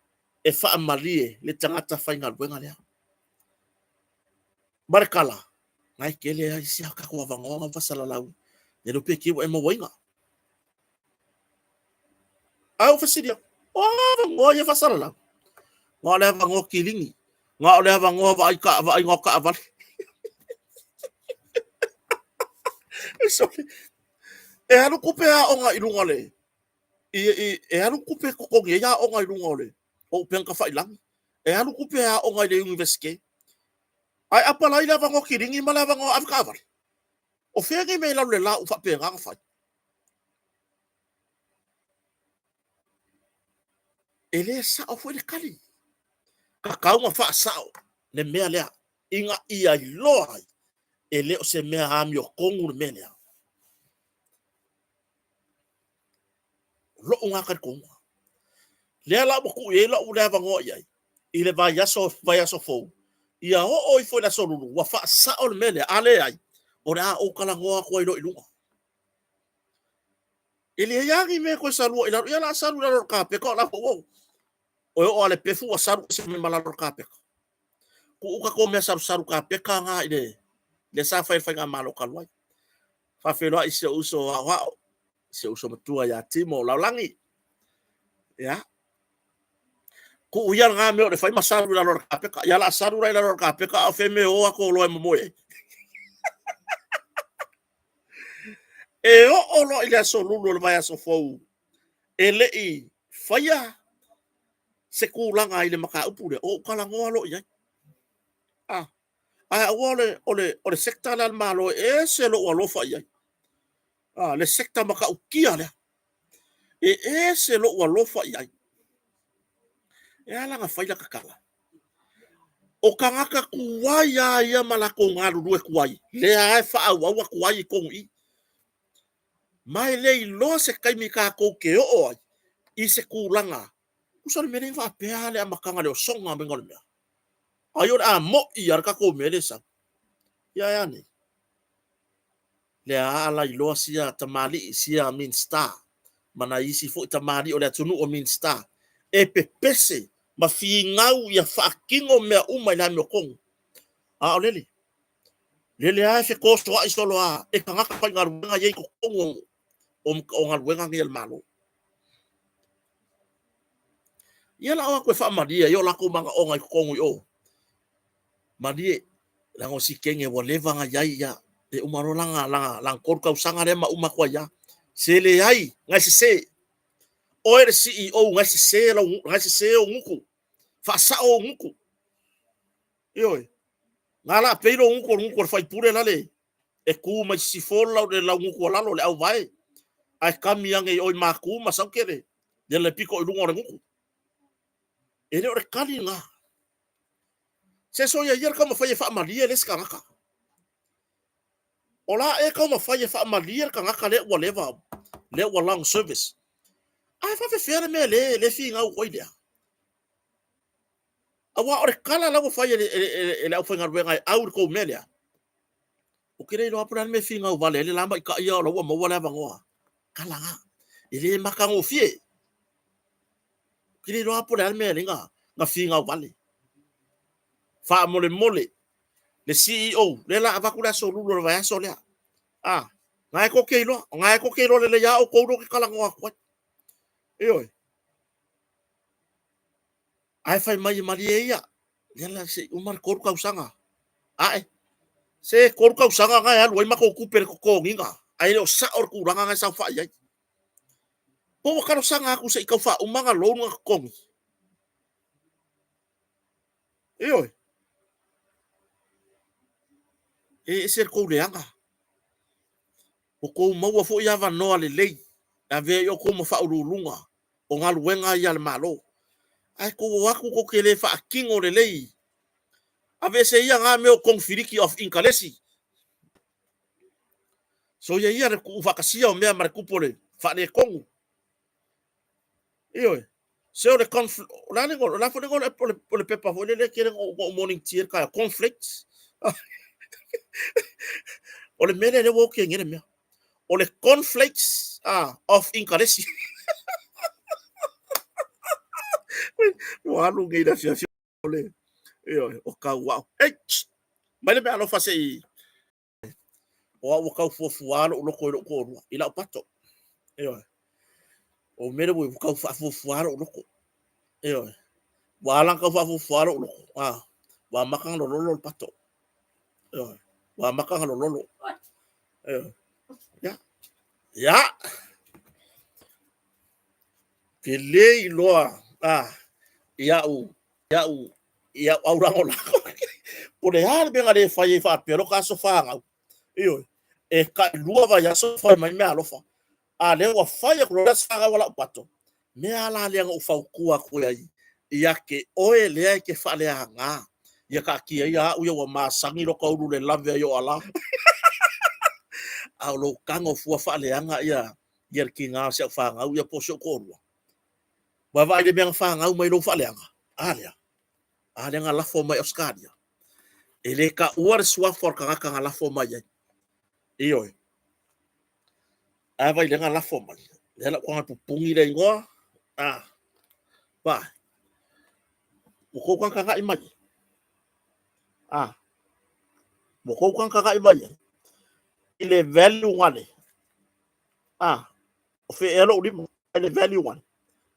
e faamalie le tagata faigaluega lea. Ma le tala, na e tele ai isi a tatou avanoa na ua faasalalau, e le o pe ua e mauaina. Ae ua fesili atu, o a avanoa ia e faasalalau? Na o le avanoa kilini, na o le avanoa vaaiga o taavale. Sorry. E alu tupe aoga i luga o le e alu tupe e totogi ai aoga i luga o le o upega tafailagi. E alu tupe aoga i le Iunivesite. Ae apalai le avanoa kilini ma le avanoa avetaavale. O fea nei mea i lalo o le la ua faapena ona fai? E le sao foi le tali. Tatau ona faasao le mea lea ina ia iloa ai e le o se mea amiotonu le mea lea. O lou lena talitonuga. Lea la ua tuu i ai lau le avanoa i ai i le vaiaso, vaiaso fou, ia oo ifo i le aso Lulu ua faasao le mea lea, a leai, o le a ou talanoa atu ai loa i luga. E leai lava ni mea e toe salua i lalo. Ia o le a salu i lalo o le kapeta o la foi ua o e oo lava i le pefu ua salu ese mai ma lalo o le kapeta. Tuu tatou mea salusalu kapeta na i le lea sa fai e le faigamalo talu ai. Faafeiloai i si ou uso aoao, si ou uso matua ia Timo Laulagi. Ia, tuu ia lena mea o le fai ma salu i lalo o le kapeta. Ia o le a salu la i lalo o le kapeta a o fea mea e o atu loa e momoe ai. E oo loa i le aso Lulu o le vaiaso fou e le i faia se tulaga i le mataupu lea, ou talanoa loa i ai. Ah, ae aua o le, o le, o le sector lea a le Malo e ese lou alofa i ai. Ah, le sector matautia lea. E ese lou alofa i ai. E ala ona fai lata tala. O tagata tuai lava ia ma latou galulue tuai, lea lava e faaauau atu ai i totonu i i. Ma e le iloa se taimi tatou te oo ai i se tulaga, tusa o le mea lea faapea le amataga o le osoga maiga o le mea. Ai o le a mo'i lava le tatou mea lea e sau. Ia ae a nei? Lea a lailoa sia tamalii, sia Minisita, ma nai isi foi tamalii o le atunuu o Minisita, e pepese ma finau ia faatino mea uma i le amiotonu. A o lele, lele lava e fetosoa'i solo a e tagata faigaluega ia i totonu o galuega nei a le Malo. Ia la o atu e faamalie ai o latou manaoga i totonu i o. Malie, leaga o si kene ua leva ona i ai, ia, e uma loa lana, lana, lana 3 tausaga lea ma uma atu ai lava. Se leai, na e sese. Oe le CEO, na e sese lau, na e sese ou gutu. Faasao ou gutu. Ioe. Na la pei lou gutu o le gutu o le faipule la le e tu mai sisifo lau le lau gutu a lalo le auvae. Ae kami ane i o i Maku ma Saukele, le le pito i luga o le gutu. E le o le tali lena. Se soia ia le taumafai e faamalie le isi tagata. O la e taumafai e faamalie le tagata lea ua leva, lea ua long service. Ae faafefea le mea le, le finau atu ai lea? Aua o le tala la ua fai e le, e le, e le aufaigaluega e au i le tou mea lea, ou te le iloa po o le a le mea e finau vale ai le la maita'i ia o la ua maua le avanoa. Tala na. E le matagofie. Ou te le iloa po o le a le mea e ala ai ona finau vale. Faamolemole, le CEO, lea la avatu le aso Lulu o le vaiaso lea. A, na e tou te iloa, na e tou te iloa lelei lava outou lea ou te talanoa atu ai. Ioe. Ae fai mai e malie ia, lea la se i uma le 3 tausaga. Ae, se 3 tausaga na e alu ai matou tupe i le totogiina, ae le o sao le tulaga na e saofai ai. Po ua talosaga atu se i tau faauma ana loan na totogi. Ioe. E ese le tou leaga. Ua tou maua foi avanoa lelei e avea ai outou ma faauluuluga o galuega ia a le Malo. Ae tou o atu tou te le faatino lelei. Aveese ia na mea o konifiliki of inkalesi. Soia ia le tuufaatasia o mea ma le tupu o le faaletonu. Ioe. Se o le conflict, o le a le igoa, o le a foi le igoa o le pepa foi lele e tele na ou morning tea le taeao, conflict. O le mea lea lea ua oke ai le mea. O le conflicts of inkalesi. Ua alu nei le afiafi o le, ioe, o tauao. Ei, mai le mea alofa se i o au ua tau fuafua lou loto i lou toalua, i lau pato. Ioe. O mea lea ua tau faafuafua lou loto. Ioe. Ua ala ona tau faafuafua lou loto, a, ua amata ona lololo le pato. Ioe. Ua amata ona lololo. Ioe. Ia. Ia. Ke le iloa, a, ia'u, ia'u, ia'u aulagolago. Po le a le mea na le fai ai faapea lo ka aso fanau. Ioe. E tailua vaiaso fai mai meaalofa. A lea ua fai atu loa le aso fanau a lau pato. Mea a la lea na ou fautua atu ai ia te oe lea e te faaleaga. Ia taatia ia au ia ua masani lo ka ulu le lave ai o ala. A o lou tago fua faaleaga ia ia le tiga o si au fanau ia po o si ou toalua. Ua vaai i le mea na fanau mai lou faaleaga. A lea. A lea na lafo mai Ausetalia. E le taua le suafa o le tagata na lafo mai ai. Ioe. A vai lea na lafo mai. Lea la ua pupuni le igoa. A. Ba. Ua tou tagatagai mai. A. Ua tou tagatagai mai. I le value ngale. A. O fea ea lou lima. I le value ngale.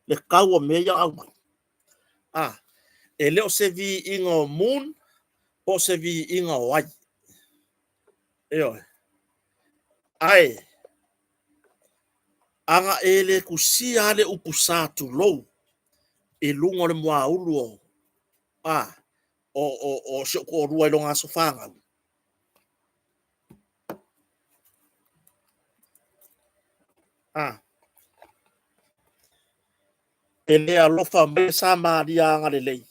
Le tau o mea ia aumai. A. E le o se viiga o Moon po o se viiga o ai. Ioe. Ae, ana e le tusia lava le upu sa tulou i luga o le muaulu o, a, o, o, o si ou toalua i lona aso fanau. A. E le alofa mai le Samaria agalelei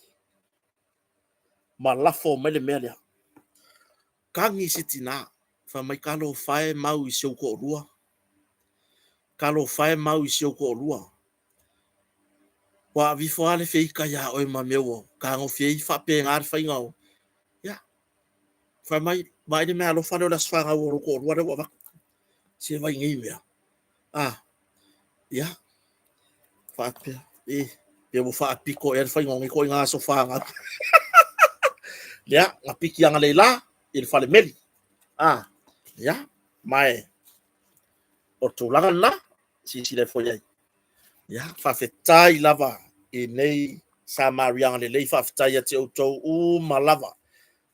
ma lafo mai le mea lea. Tagi si tinā, fai mai, Talofa e mau i si ou toalua. Talofa e mau i si ou toalua. Ua avifo lava le feita iā oe ma mea ua tagofi ai faapena le faiga o. Ia, fai mai, vaai le mea alofa lea o le aso fanau o lou toalua lea ua avatu. Se vai nei mea. A, ia, faapea, e, pe ua faapito ea le faiga o nei ituaiga aso fanau. Lea, na piki agalei la i le fale meli. A, ia, ma e, o le tulaga lena, silasila ifo i ai. Ia, faafetai lava i nei Samaria agalelei, faafetai ia te outou uma lava.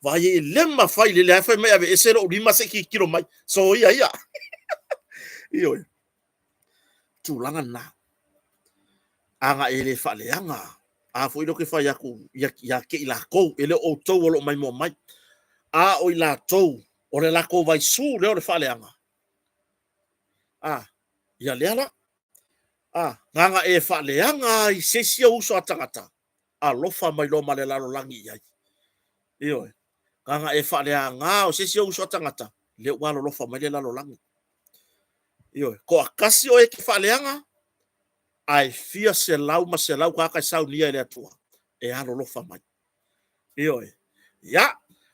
Vaai e le mafai le lea fai mai aveese lou lima se i tilotilo mai. Soia ia. Ioe. Tulaga lena. Ana e le faaleaga, a foi lea ou te fai atu ia te i latou, e le o outou o lo o maimoa mai, a o i latou o le latou vaisu lea o le faaleaga. A, ia lea la. A, gana e faaleaga ai se isi ou uso a tagata, alofa mai loa ma le lalolagi i ai. Ioe. Gana e faaleaga o se isi ou uso a tagata, lea ua alolofa mai le lalolagi. Ioe. Toatasi oe e te faaleaga, ae fia selau ma selau tagata e saunia e le Atua e alolofa mai. Ioe. Ia,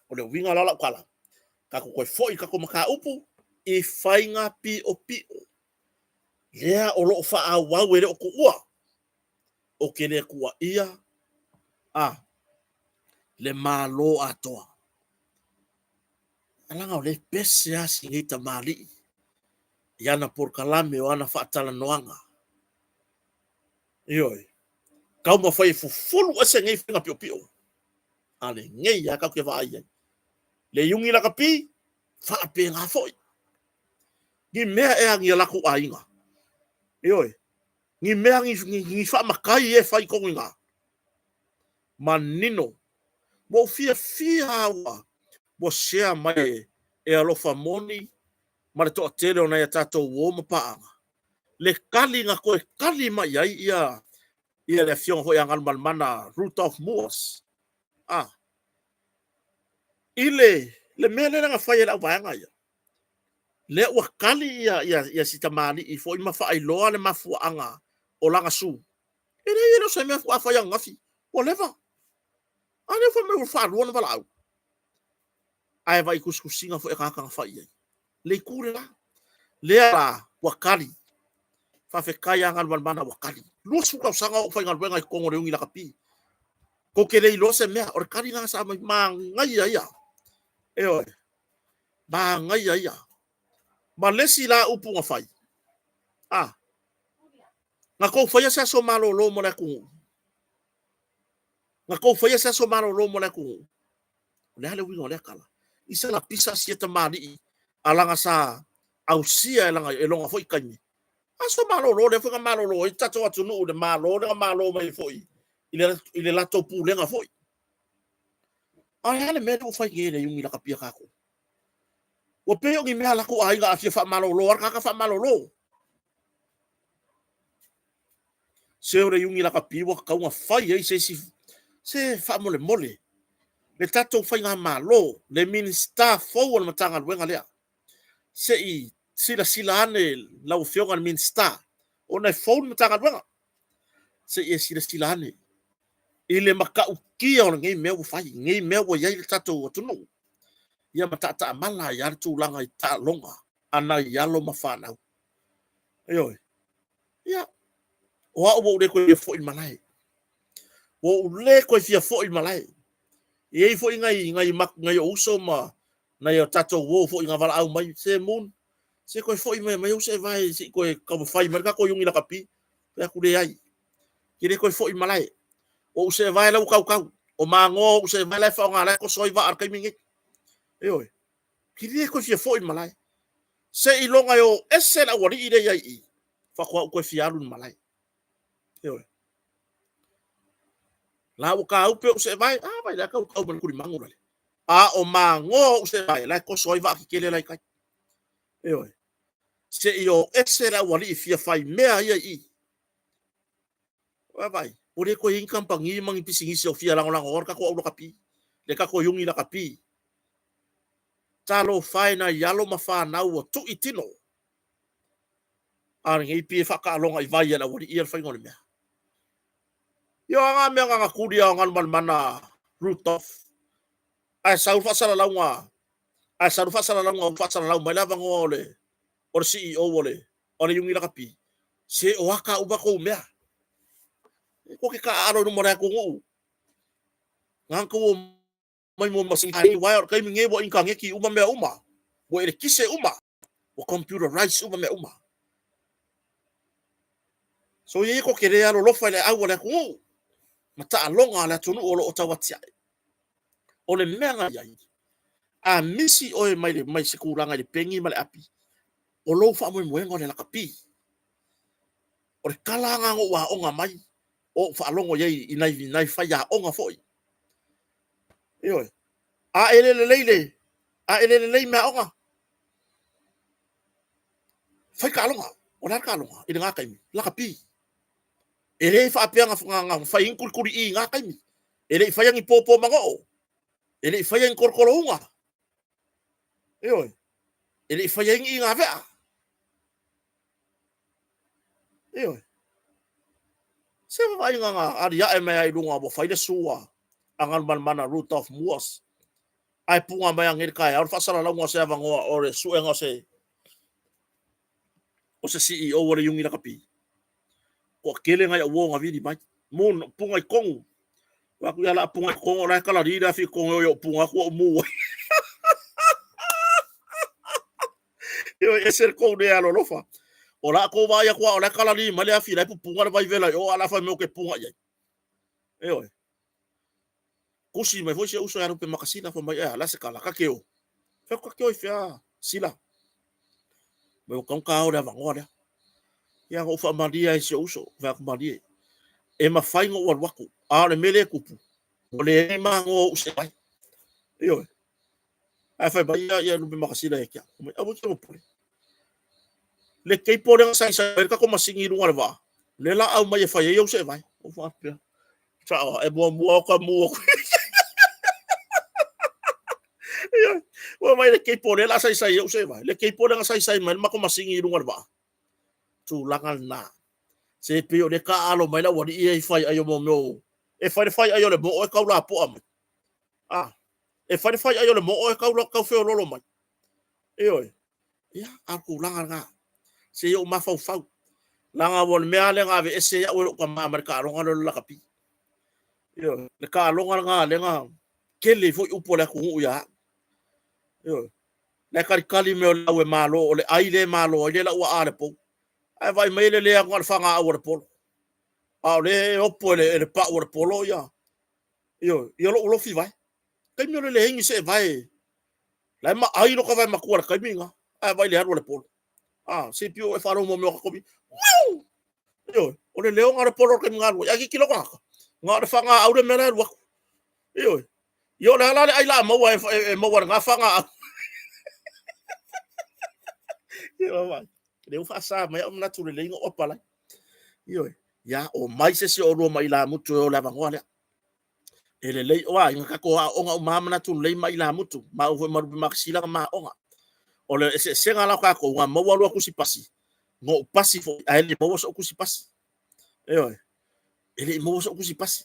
o le uiga la o lau tala, tatou toe foi i tatou mataupu i faiga piopio lea o lo o faaauau e le o tuua. Ou te le tuuaia a le Malo atoa. Leaga o lea e pese lava si nei tamalii i ana polokalame o ana faatalanoaga. Ioe. Taumafai e fufulu ese nei faiga piopio. A lenei lava tatou te vaai ai. Le iugi lakapi, faapena foi. Ni mea ea ni a latou aiga. Ioe. Ni mea, ni, ni, ni faamatai e fai tonu i ina. Manino. Ua ou fiafia lava ua share mai e Alofa Moni ma le toatele o nai a tatou uo ma paaga le tali na toe tali mai ai ia Ia le afioga foi ia Galumalemana Rudolph Moores. A i le mea lea na fai e le auvaega ia, lea ua kali ia si tamalii foi ma faailoa le mafuaaga o lana sue. E leai, e le o se mea faatoa fai ananafi, ua leva. A lea fai mai ua faalua ona valaau. Ae vaai i tusitusiga foi a tagata na fai i ai. Le itu le la. Lea la ua kali. Faafetai ia Galumalemana ua kali. 20 tausaga o ou faigaluega i totonu o le Iuni Lakapi. Tou te le iloa se mea. O le kali lena sa aumai. Manaia ia. Ioe. Manaia ia. Ma le isi la upu na fai. A. Na tou faia se aso malolo mo le atunuu. Na tou faia se aso malolo mo le atunuu. O le a le uiga o lea tala? I se lapisa sia tamalii a laga sa ausia e lana e lona foi taimi. Aso malolo lea foi na malolo ai tatou atunuu le malo lea na malo mai foi i le latou pulega foi. A o le a le mea lea ua fai nei e le Iuni Lakapi a tatou? Ua pei o ni mea a latou aiga a fia faamalolo lava le tagata faamalolo. Se o le Iuni Lakapi ua tatau ona fai ai se isi se faamolemole le tatou faigamalo, le Minisita fou o le Matagaluega lea, se i silasila ane lau Afioga i le Minisita, ona e fou le Matagaluega, se i e silasila ane i le matautia o lenei mea ua fai, lenei mea ua i ai le tatou atunuu, ia ma taataamala ai lava le tulaga i taaloga a nai alo ma fanau. Ioe. Ia, o au ua ou le toe fia foi i le malae. Ua ou le toe fia foi i le malae. E i ai foi nai ou uso ma nai o tatou uo foi na valaau mai, se Moon, se toe foi mai aumai ou seevae se i toe taumafai mai le tatou Iuni Lakapi. Fai atu, leai, ke le toe foi i le malae. O ou seevae la ua tautau. O magoa o ou seevae la e faaaoga la e toso ai vaa i le taimi lenei. Ioe. Ke le toe fia foi i le malae. Seiloga e o ese le aualii lea i ai i i, faatoa ou toe fia alu i le malae. Ioe. La ua tāupe ou seevae, a vai la tautau ma le tulimagu lale. A o magoa ou seevae, la e toso ai vaa tetele la i tai. Ioe. Se i o ese le aualii fia fai mea ia i i. Vai, ua le toe i ai ni kamupani ma ni pisinisi o fia lagolago le tatou au lakapi, le tatou Iuni lakapi. Talofa e nai alo ma fanau ua tui tino. A lenei pei e faataaloga i vai a le aualii ia le faiga o le mea. Ia o a mea na tuli a o Galumalemana Rudolph. Ae sau le faasalalauga, ae sau le faasalalauga ua faasalalau mai le avanoa o le CEO o le Iuni Lakapi. Se o ata uma tou mea. E tou te taaalo i luma o le atunuu. Na tou mai mo masini aua o le taimi nei ua initaneti uma mea uma, ua elekise uma, ua computerize uma mea uma. So ia ia tou te le alolofa i le aau a le atunuu ma taaloga a le atunuu o lo o tau atiae. O le mea na i ai, a misi oe mai se tulaga i le pegi ma le api, o lou faamoemoega o le lakapi. O le tala lena na ou aoga mai, o ou faalogo i ai i nai faiaoga foi. Ioe. A e le lelei le, a e le lelei meaaoga, fai taaloga. O le a le taaloga i lena taimi? Lakapi. E le faapea na fai ai ni tulituli i na taimi. E le i faia ni pōpō manoo. E le i faia ni tolotolouna. Ioe. E le i faia ai ni igavea. Ioe. Se vaaiga na aliae mai ai i luga ua fai le sua a Galumalemana Rudolph Moores. Ae puga mai anei le taeao le faasalalauga o se avanoa o le suega o se CEO o le Iuni Lakapi. Toatele nai au uo na vili mai. Moon, punga i tonu. Fai atu ia la punga i tonu, o la e kalali le afi i tonu e o i ou punga atu ou mu ai. Ioe, ese le kou le alolofa. O la kou vaai atu a o la e kalali mai le afi, la e pupunga le vaivela i o, a o le a fai mai ou te punga i ai. Ioe. Tusi mai foi si ou uso ia Lupe Makasina, fai mai, ea, la se tala, ta te o. Fai atu, ta te o i fea, Sila. Mai ua tatau ona ta o i le avanoa lea. Ia, na ou faamalie ai i si ou uso, fai atu, malie, e mafai ona ou alu atu, a o le mea lea e tupu, ua leai ni magoa o ou seevae. Ioe. Ae fai mai ia Lupe Makasina ia te au, fai mai, aua e te popole. Le cable lea na saisai ai le tatou masini i luga o le vaa, lea la aumai e fai ai ou seevae. Ou faapea, sao, e muamua o ka mu aku. Ia, ua vai le keipo lea la saisai eu se vai. Le keipo lea na saisai mai le matou masini i luga o le vaa. Tulaga lena. Se pei o le taaalo mai le aualii ia i fai ai o mo mea o e fai le fai ai o le moo e tau lapoa mai. Ah, e fai le fai ai o le moo e tau, tau feololo mai. Ioe. Ia, a o le tulaga lena. Se i ou mafaufau. Leaga ua le mea lea na aveese au e lou tama mai le taaloga lea o le lakapi. Ioe, le taaloga lena lea na tele foi upu a le atunuu ia au. Ioe. La e talitali mea o le au e malo, o le ai lea e malo ai lea la ua a le pou. Ae vaai mai le le atu na o le fagaau a le polo. A o lea e opo e le, e le pau a le polo ia, ioe, ia lou lofi vae. Taimi o le leai ni see vae. La e maai lo ka vae matua le taimi na. Ae vaai le alu a le polo. Ah, se pio e faalogo mo mea o ka komi. Ioe, o le leo na o le polo o le taimi na alu ai. Ae kiki loko gata. Na o le fagaau le mea la e alu atu. Ioe. Ia o le a la le ai la maua e, e, e maua le gafa na au. Ia vai. Lea ua faasa mai au manatu lelei na ou apalai. Ioe. Ia, o mai se isi o oulua ma ilamutu e o le avanoa lea. E lelei, oa, ina tatou aooga uma lava manatu lelei ma ilamutu, maua foi ma Lupe Makasila na ma aoga. O le eseesega la o tatou, na maua lua tusi pasi, na ou pasi foi, ae le i maua so'u tusi pasi. Ioe, e le i maua so'u tusi pasi.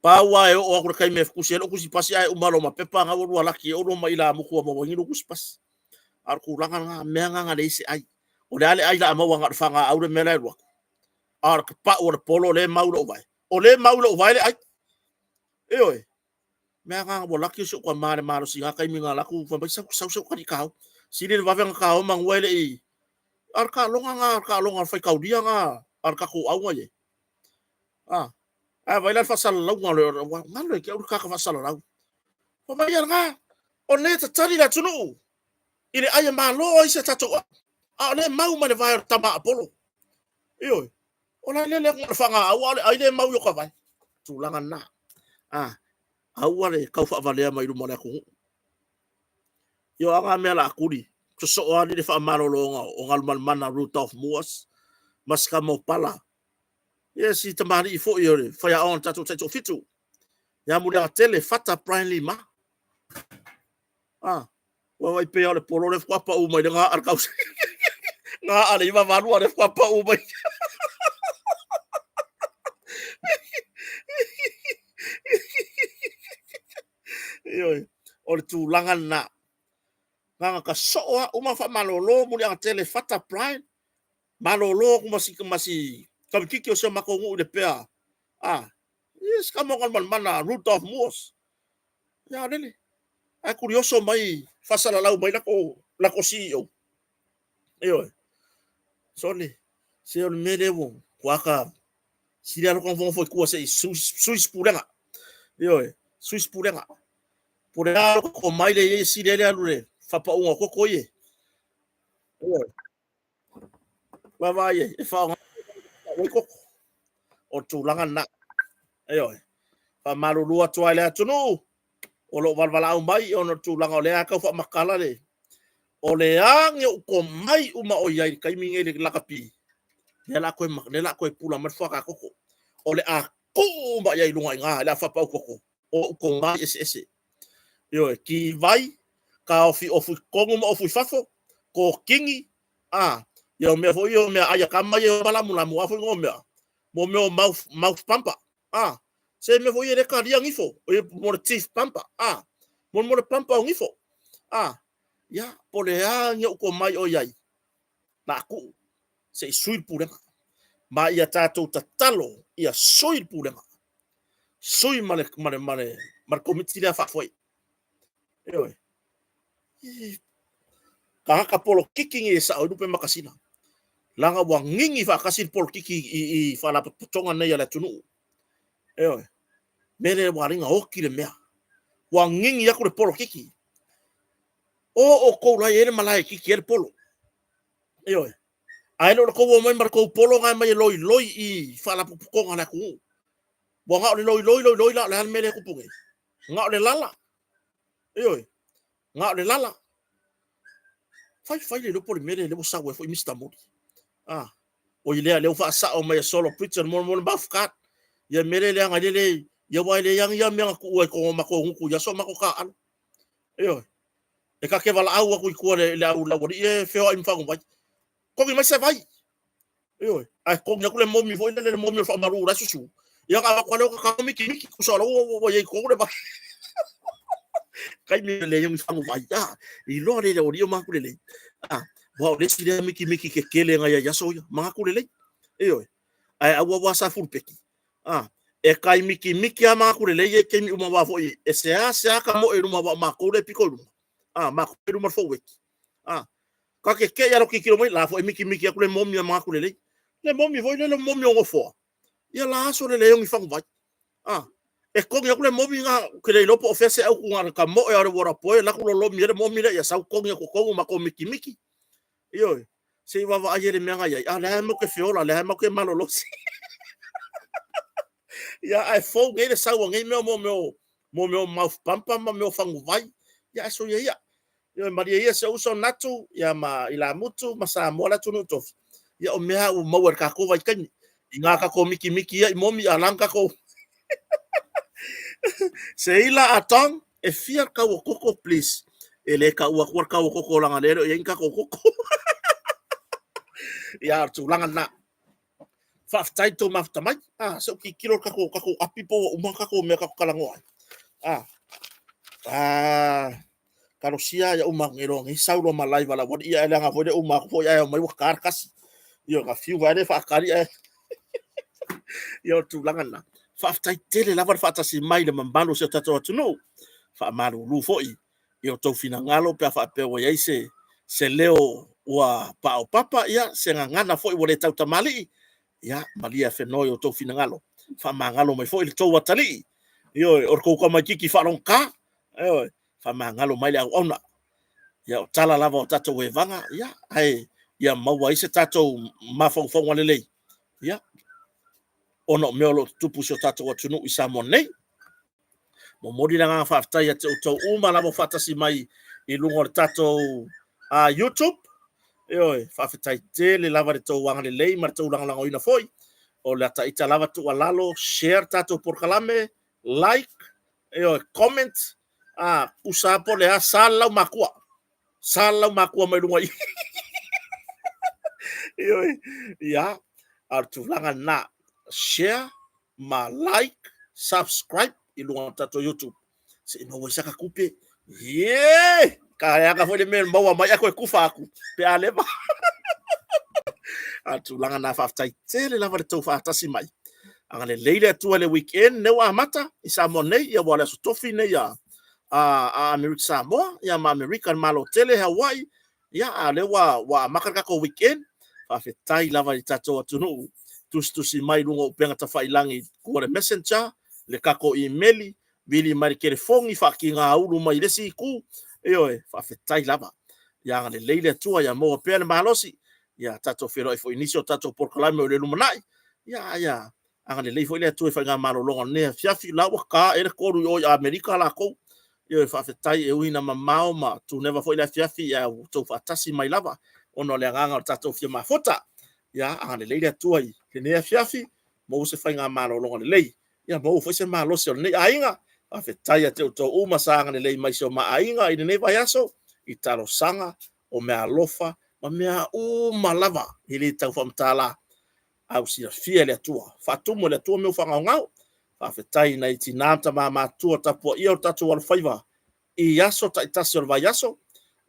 Pau lava e oo atu le taimi e tusi ai lou tusi pasi ae uma loa ma pepa na ua lua laki e oulua ma ilamutu ua maua ai ni lua tusi pasi. A o le tulaga lena, mea na na leai se ai. O le a le ai la a maua na o le fagaau le mea la e alu atu. A o le tapau o le polo lea e mau i lou vae. O lea e mau i lou vae le ai. Ioe. Mea na ua laki si ou tama le malosi na taimi na laku fai mai sau sau sau kali kao. Sili le vave na kao manua e le i a le taaloga na le taaloga faitaulia na a le tatou auga ye. A a vai la le faasalalauga o le ua galo e ke au le kaka faasalalau. Fai mai ia na o le tatali le atunuu i le ai e malo ai se tatou au. A o le mau mai le vae o le tama Apolo. Ioe. O la le le o le fagaau a o le ai le mau i o ka vae. Tulaga na. A aua le tau faavalea mai luma o le atunuu. Io aga mea la kuli. Sosoo ali le faamalologa o Galumalemana Rudolph Moores ma Sikamopala. Ia si tamalii foi o le faiaoga o le tatou taitoafitu. Ia Muliagatele Fata Brian Lima. Ah, ua vai pea o le polo le faatoa pau mai le ga'a le tausaga. Ga'a le 98 a le faatoa pau mai. Ioe, o le tulaga lena. Gaga ka soo a uma faamalolo Muliagatele Fata Brian. Malolo atu ma si ma si kamikiki o si o matou nuu i Lepea. Ah, yes, ka mo Galumalemana Rudolph Moores. Ia lele. Ae kurioso mai faasalalau mai lako lako CEO. Ioe. Sole, se o le mea lea ua kuaka sili alo ka fongo foi kua se i suis pulega. Ioe, suis pulega. Pule alo ko mai le ye sili ele alu le fapaunga o koko ie. Ioe. Vaavaai ai, e faaaoga ai koko. O le tulaga lena. Ioe. Faamalulu atu ai le atunuu o lo o valevalaau mai ona o le tulaga o lea tau faamatala le o le agi o komai uma o i ai i le taimi nei le lakapi lea la koe lea la koe pula mai le fuaka koko o le a tuu uma i ai i luga i ina i le a faapau koko o ou komai eseese. Ioe, kivai, kaofi ofu i totonu ma ofu i fafo, kokini, a, ia o mea foi ia o mea ai a tama ia o malamulamu a foi ngo mea, mo mea o mouth, mouth pumper, a, se mea foi ia le talia gifo, o ia mo le teeth pumper, a, mo mo le pumper o gifo, a, ia, po le a ni ou komai o i ai, la tuu, se i sui le pulega. Ma ia tatou tatalo ia sui le pulega. Sui ma le, ma le, ma le, ma le komiti lea faafoe. Ioe. Tagata polokiki ni e sao i lupe makasina. Leaga ua gigi faatasi le polokiki i, i faalapotopotoga nei a le atunuu. Ioe. Mea lea ua ala ai ona oti le mea. Ua gigi atu le polokiki. O outou la e i ai le malae e kiki ai le polo. Ioe. Ae le o le tou omai ma le tou polo na e mai e loiloi i faalapotopotoga a le atunuu. Ua na o le loiloi loiloi la o le a le mea lea e tupu nei? Na o le lala. Ioe. Na o le lala. Fai fai le iloa po o le mea lea ua sau ai foi Mister Moli. Ah. O i lea lea ua faasao mai e Solo Britton mo mo le mouth guard. Ia mea le leaga le le ia wa le yang ia mea na tuua i totonu o matou gutu i aso matou taaalo. Ioe. E ta te valaau atu i tua le le au laualii e feoai ma faguvai. Togi mai se vai. Ioe. Ae togi atu le momi foi lele le momi o le faamalu la e susu. Ia ona avatu lava lea o ta tago mikimiki tusa o la ua ua i ai i totonu le vai. Taimi le leai o ni faguvai. A, iloa le aualii o manatu lelei. A, aua o le isi lea mikimiki tetele na i ai i aso ia. Manatu lelei. Ioe. Ae aua ua sa fulupeki. A, e tai mikimiki lava manatu lelei ia i taimi uma aua foi e seasea ta moe i luma aua o matou lea e pito i luma. A, matou i luma o le foueti. A, ta te te i lava i lou tilotilo mai, la foi e mikimiki atu le momi a manatu lelei. Le momi foi lele o momi o nofoa. Ia la aso le leai o ni faguvai. A, e togi atu le momi na, ou te le iloa po o fea se autu na o le ta moe lava o le water boy alu atu lolomi ai le momi lea, ia sau togi atu totonu matou mikimiki. Ioe. Se i vaavaai i le mea na i ai. A, lea matou te feola, lea matou te malolosi. Ia, ae fou nei le sau a nei mea mo mea o mo mea o mouth pumper ma mea o faguvai. Ia, ae soia ia. Ioe, malie ia si ou uso Natu, ia ma Ilamutu ma Samoa le atunuu tofi. Ia, o mea ua maua i le tatou vaitaimi. I ngā tatou mikimiki ia i momi a la tatou Seila Atong, e fia le tau o koko, please. E le tau atua le tau o koko leaga lea e le o i ai ni tatou koko. Ia, o le tulaga lena. Faafetai tou mafuta mai. Ah, se i ou tilotilo i le tatou, tatou api po ua uma tatou mea tatou talanoa ai. Ah, ah, talosia ia uma atu nei loa nei sau loa ma live a le aualii ae leaga foi le uma atu foi ae omai ua ta le tasi. Ia ona fiu ai lea faatali ae ia o le tulaga lena. Faafetai tele lava le faatasi mai i le mamalu o si o tatou atunuu. Faamalulu foi i o outou finagalo pe a faapea ua i ai se, se leo ua paopapa, ia se gagana foi ua le tautamalii, ia malie afenoa i o outou finagalo. Faamagalo mai foi le tou atalii, ioe, o le tou tamaitiiti faalogogata, ioe, faamagalo mai le auauna. Ia o tala lava o tatou evaga, ia, ae ia maua ai se tatou mafaufauga lelei, ia, ona o mea o lo o tutupu i si o tatou atunuu i Samoa nei. Momoli le agaga faafetai ia te outou uma lava o faatasi mai i luga o le tatou YouTube. Ioe, faafetai tele lava i le tou agalelei ma le tou lagolagoina foi. O le ata ita lava tuualalo, share le tatou polokalame, like, ioe, comment, tusa lava po o le a, sa le laumakua. Sa le laumakua mai luga i. Ioe, ia, a o le tulaga lena, share ma like, subscribe i luga o le tatou YouTube. Se i maua ai saka tupe. Ye! Ka leaga foi le mea maua mai ae toe tufa atu pe a leva. A tulaga na faafetai tele lava le tou faatasi mai. Agalelei le Atua i le weekend nei ua amata i Samoa nei, ia ua le aso tofi nei a a Amerika Samoa, ia ma Amerika le Malo tele, Hawaii, ia a o lea ua ua amata le tatou weekend. Faafetai lava i le tatou atunuu tusitusi mai i luga o upega tafailagi tua le messenger, le tatou imeli, vili mai le telefoni, faatigaulu mai i le isi itu. Ioe, faafetai lava. Ia agalelei le Atua ia maua pea le malosi. Ia tatou feiloai foi i nisi o tatou polokalame o le lumanai. Ia, ia agalelei foi le Atua i faigamalologa o lenei afiafi. La ua ta ea le 3 i o i Amerika lakou. Ioe, faafetai e ui ina mamao ma tuneva foi le afiafi, ae ua outou faatasi mai lava ona o le agaga o le tatou fia mafuta. Ia agalelei le Atua i lenei afiafi, maua se faigamalologa lelei. Ia maua foi se malosi o lenei aiga. Faafetai ia te outou uma sa agalelei mai i si o ma aiga i lenei vaiaso i talosaga o meaalofa ma mea uma lava e le tau faamatala. A ua silafia e le Atua, faatumu e le Atua mea ua faagaogao. Faafetai i nai tina ma tama matutua tapuaia o le tatou alofaiva i aso taitasi o le vaiaso.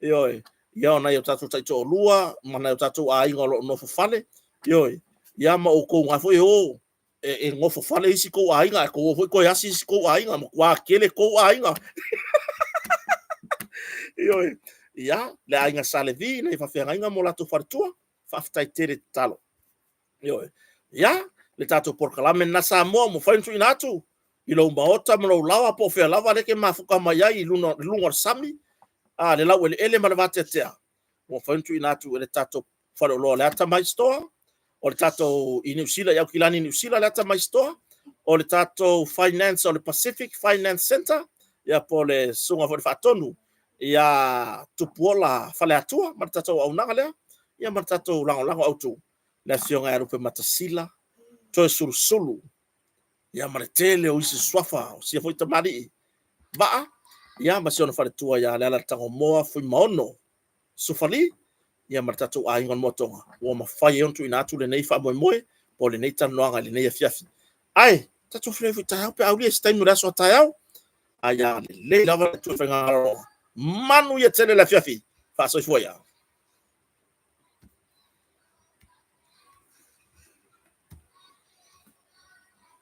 Ioe, ia o nai o tatou taitoalua ma nai o tatou aiga o lo o nofo fale. Ioe, ia ma outou na foi e o e nofo fale isi tou aiga, ae tou o foi toe asi isi tou aiga, matua tele tou aiga. Ioe, ia, le aiga Sa Levi, nai faafeagaiga ma o latou faletua, faafetai tele tatalo. Ioe, ia, le tatou polokalame lena Samoa, ua mafai ona tuuina atu i lou maota ma lou laoa po o fea lava lea e te mafuta mai ai i luga o le sami, a, le laueleele ma le vateatea. Ua mafai ona tuuina atu e le tatou faleoloa o le Atamai Store, o le tatou i Niu Sila, i Aukilani, Niu Sila, le Atamai Store, o le tatou Finance, o le Pacific Finance Centre, ia po o le susuga foi i le Faatonu ia Tupuola Faleatua ma le tatou auaunaga lea, ia ma le tatou lagolago autu, le Afioga ia Lupematasila Toesulusulu. Ia ma le tele o isi suafa o sia foi tamalii vaa, ia ma si ona faletua ia Leala Tagomoa Fuimaono Sufali, ia ma le tatou aiga o le Moatoga, ua mafai ai ona tuuina atu lenei faamoemoe po o lenei talanoaga i lenei afiafi. Ae tatou feiloai foi taeao pe a aulia se taimi o le aso a taeao. Ae ia lelei lava le toe faigamalologa. Manuia tele le afiafi. Faasoifua ia.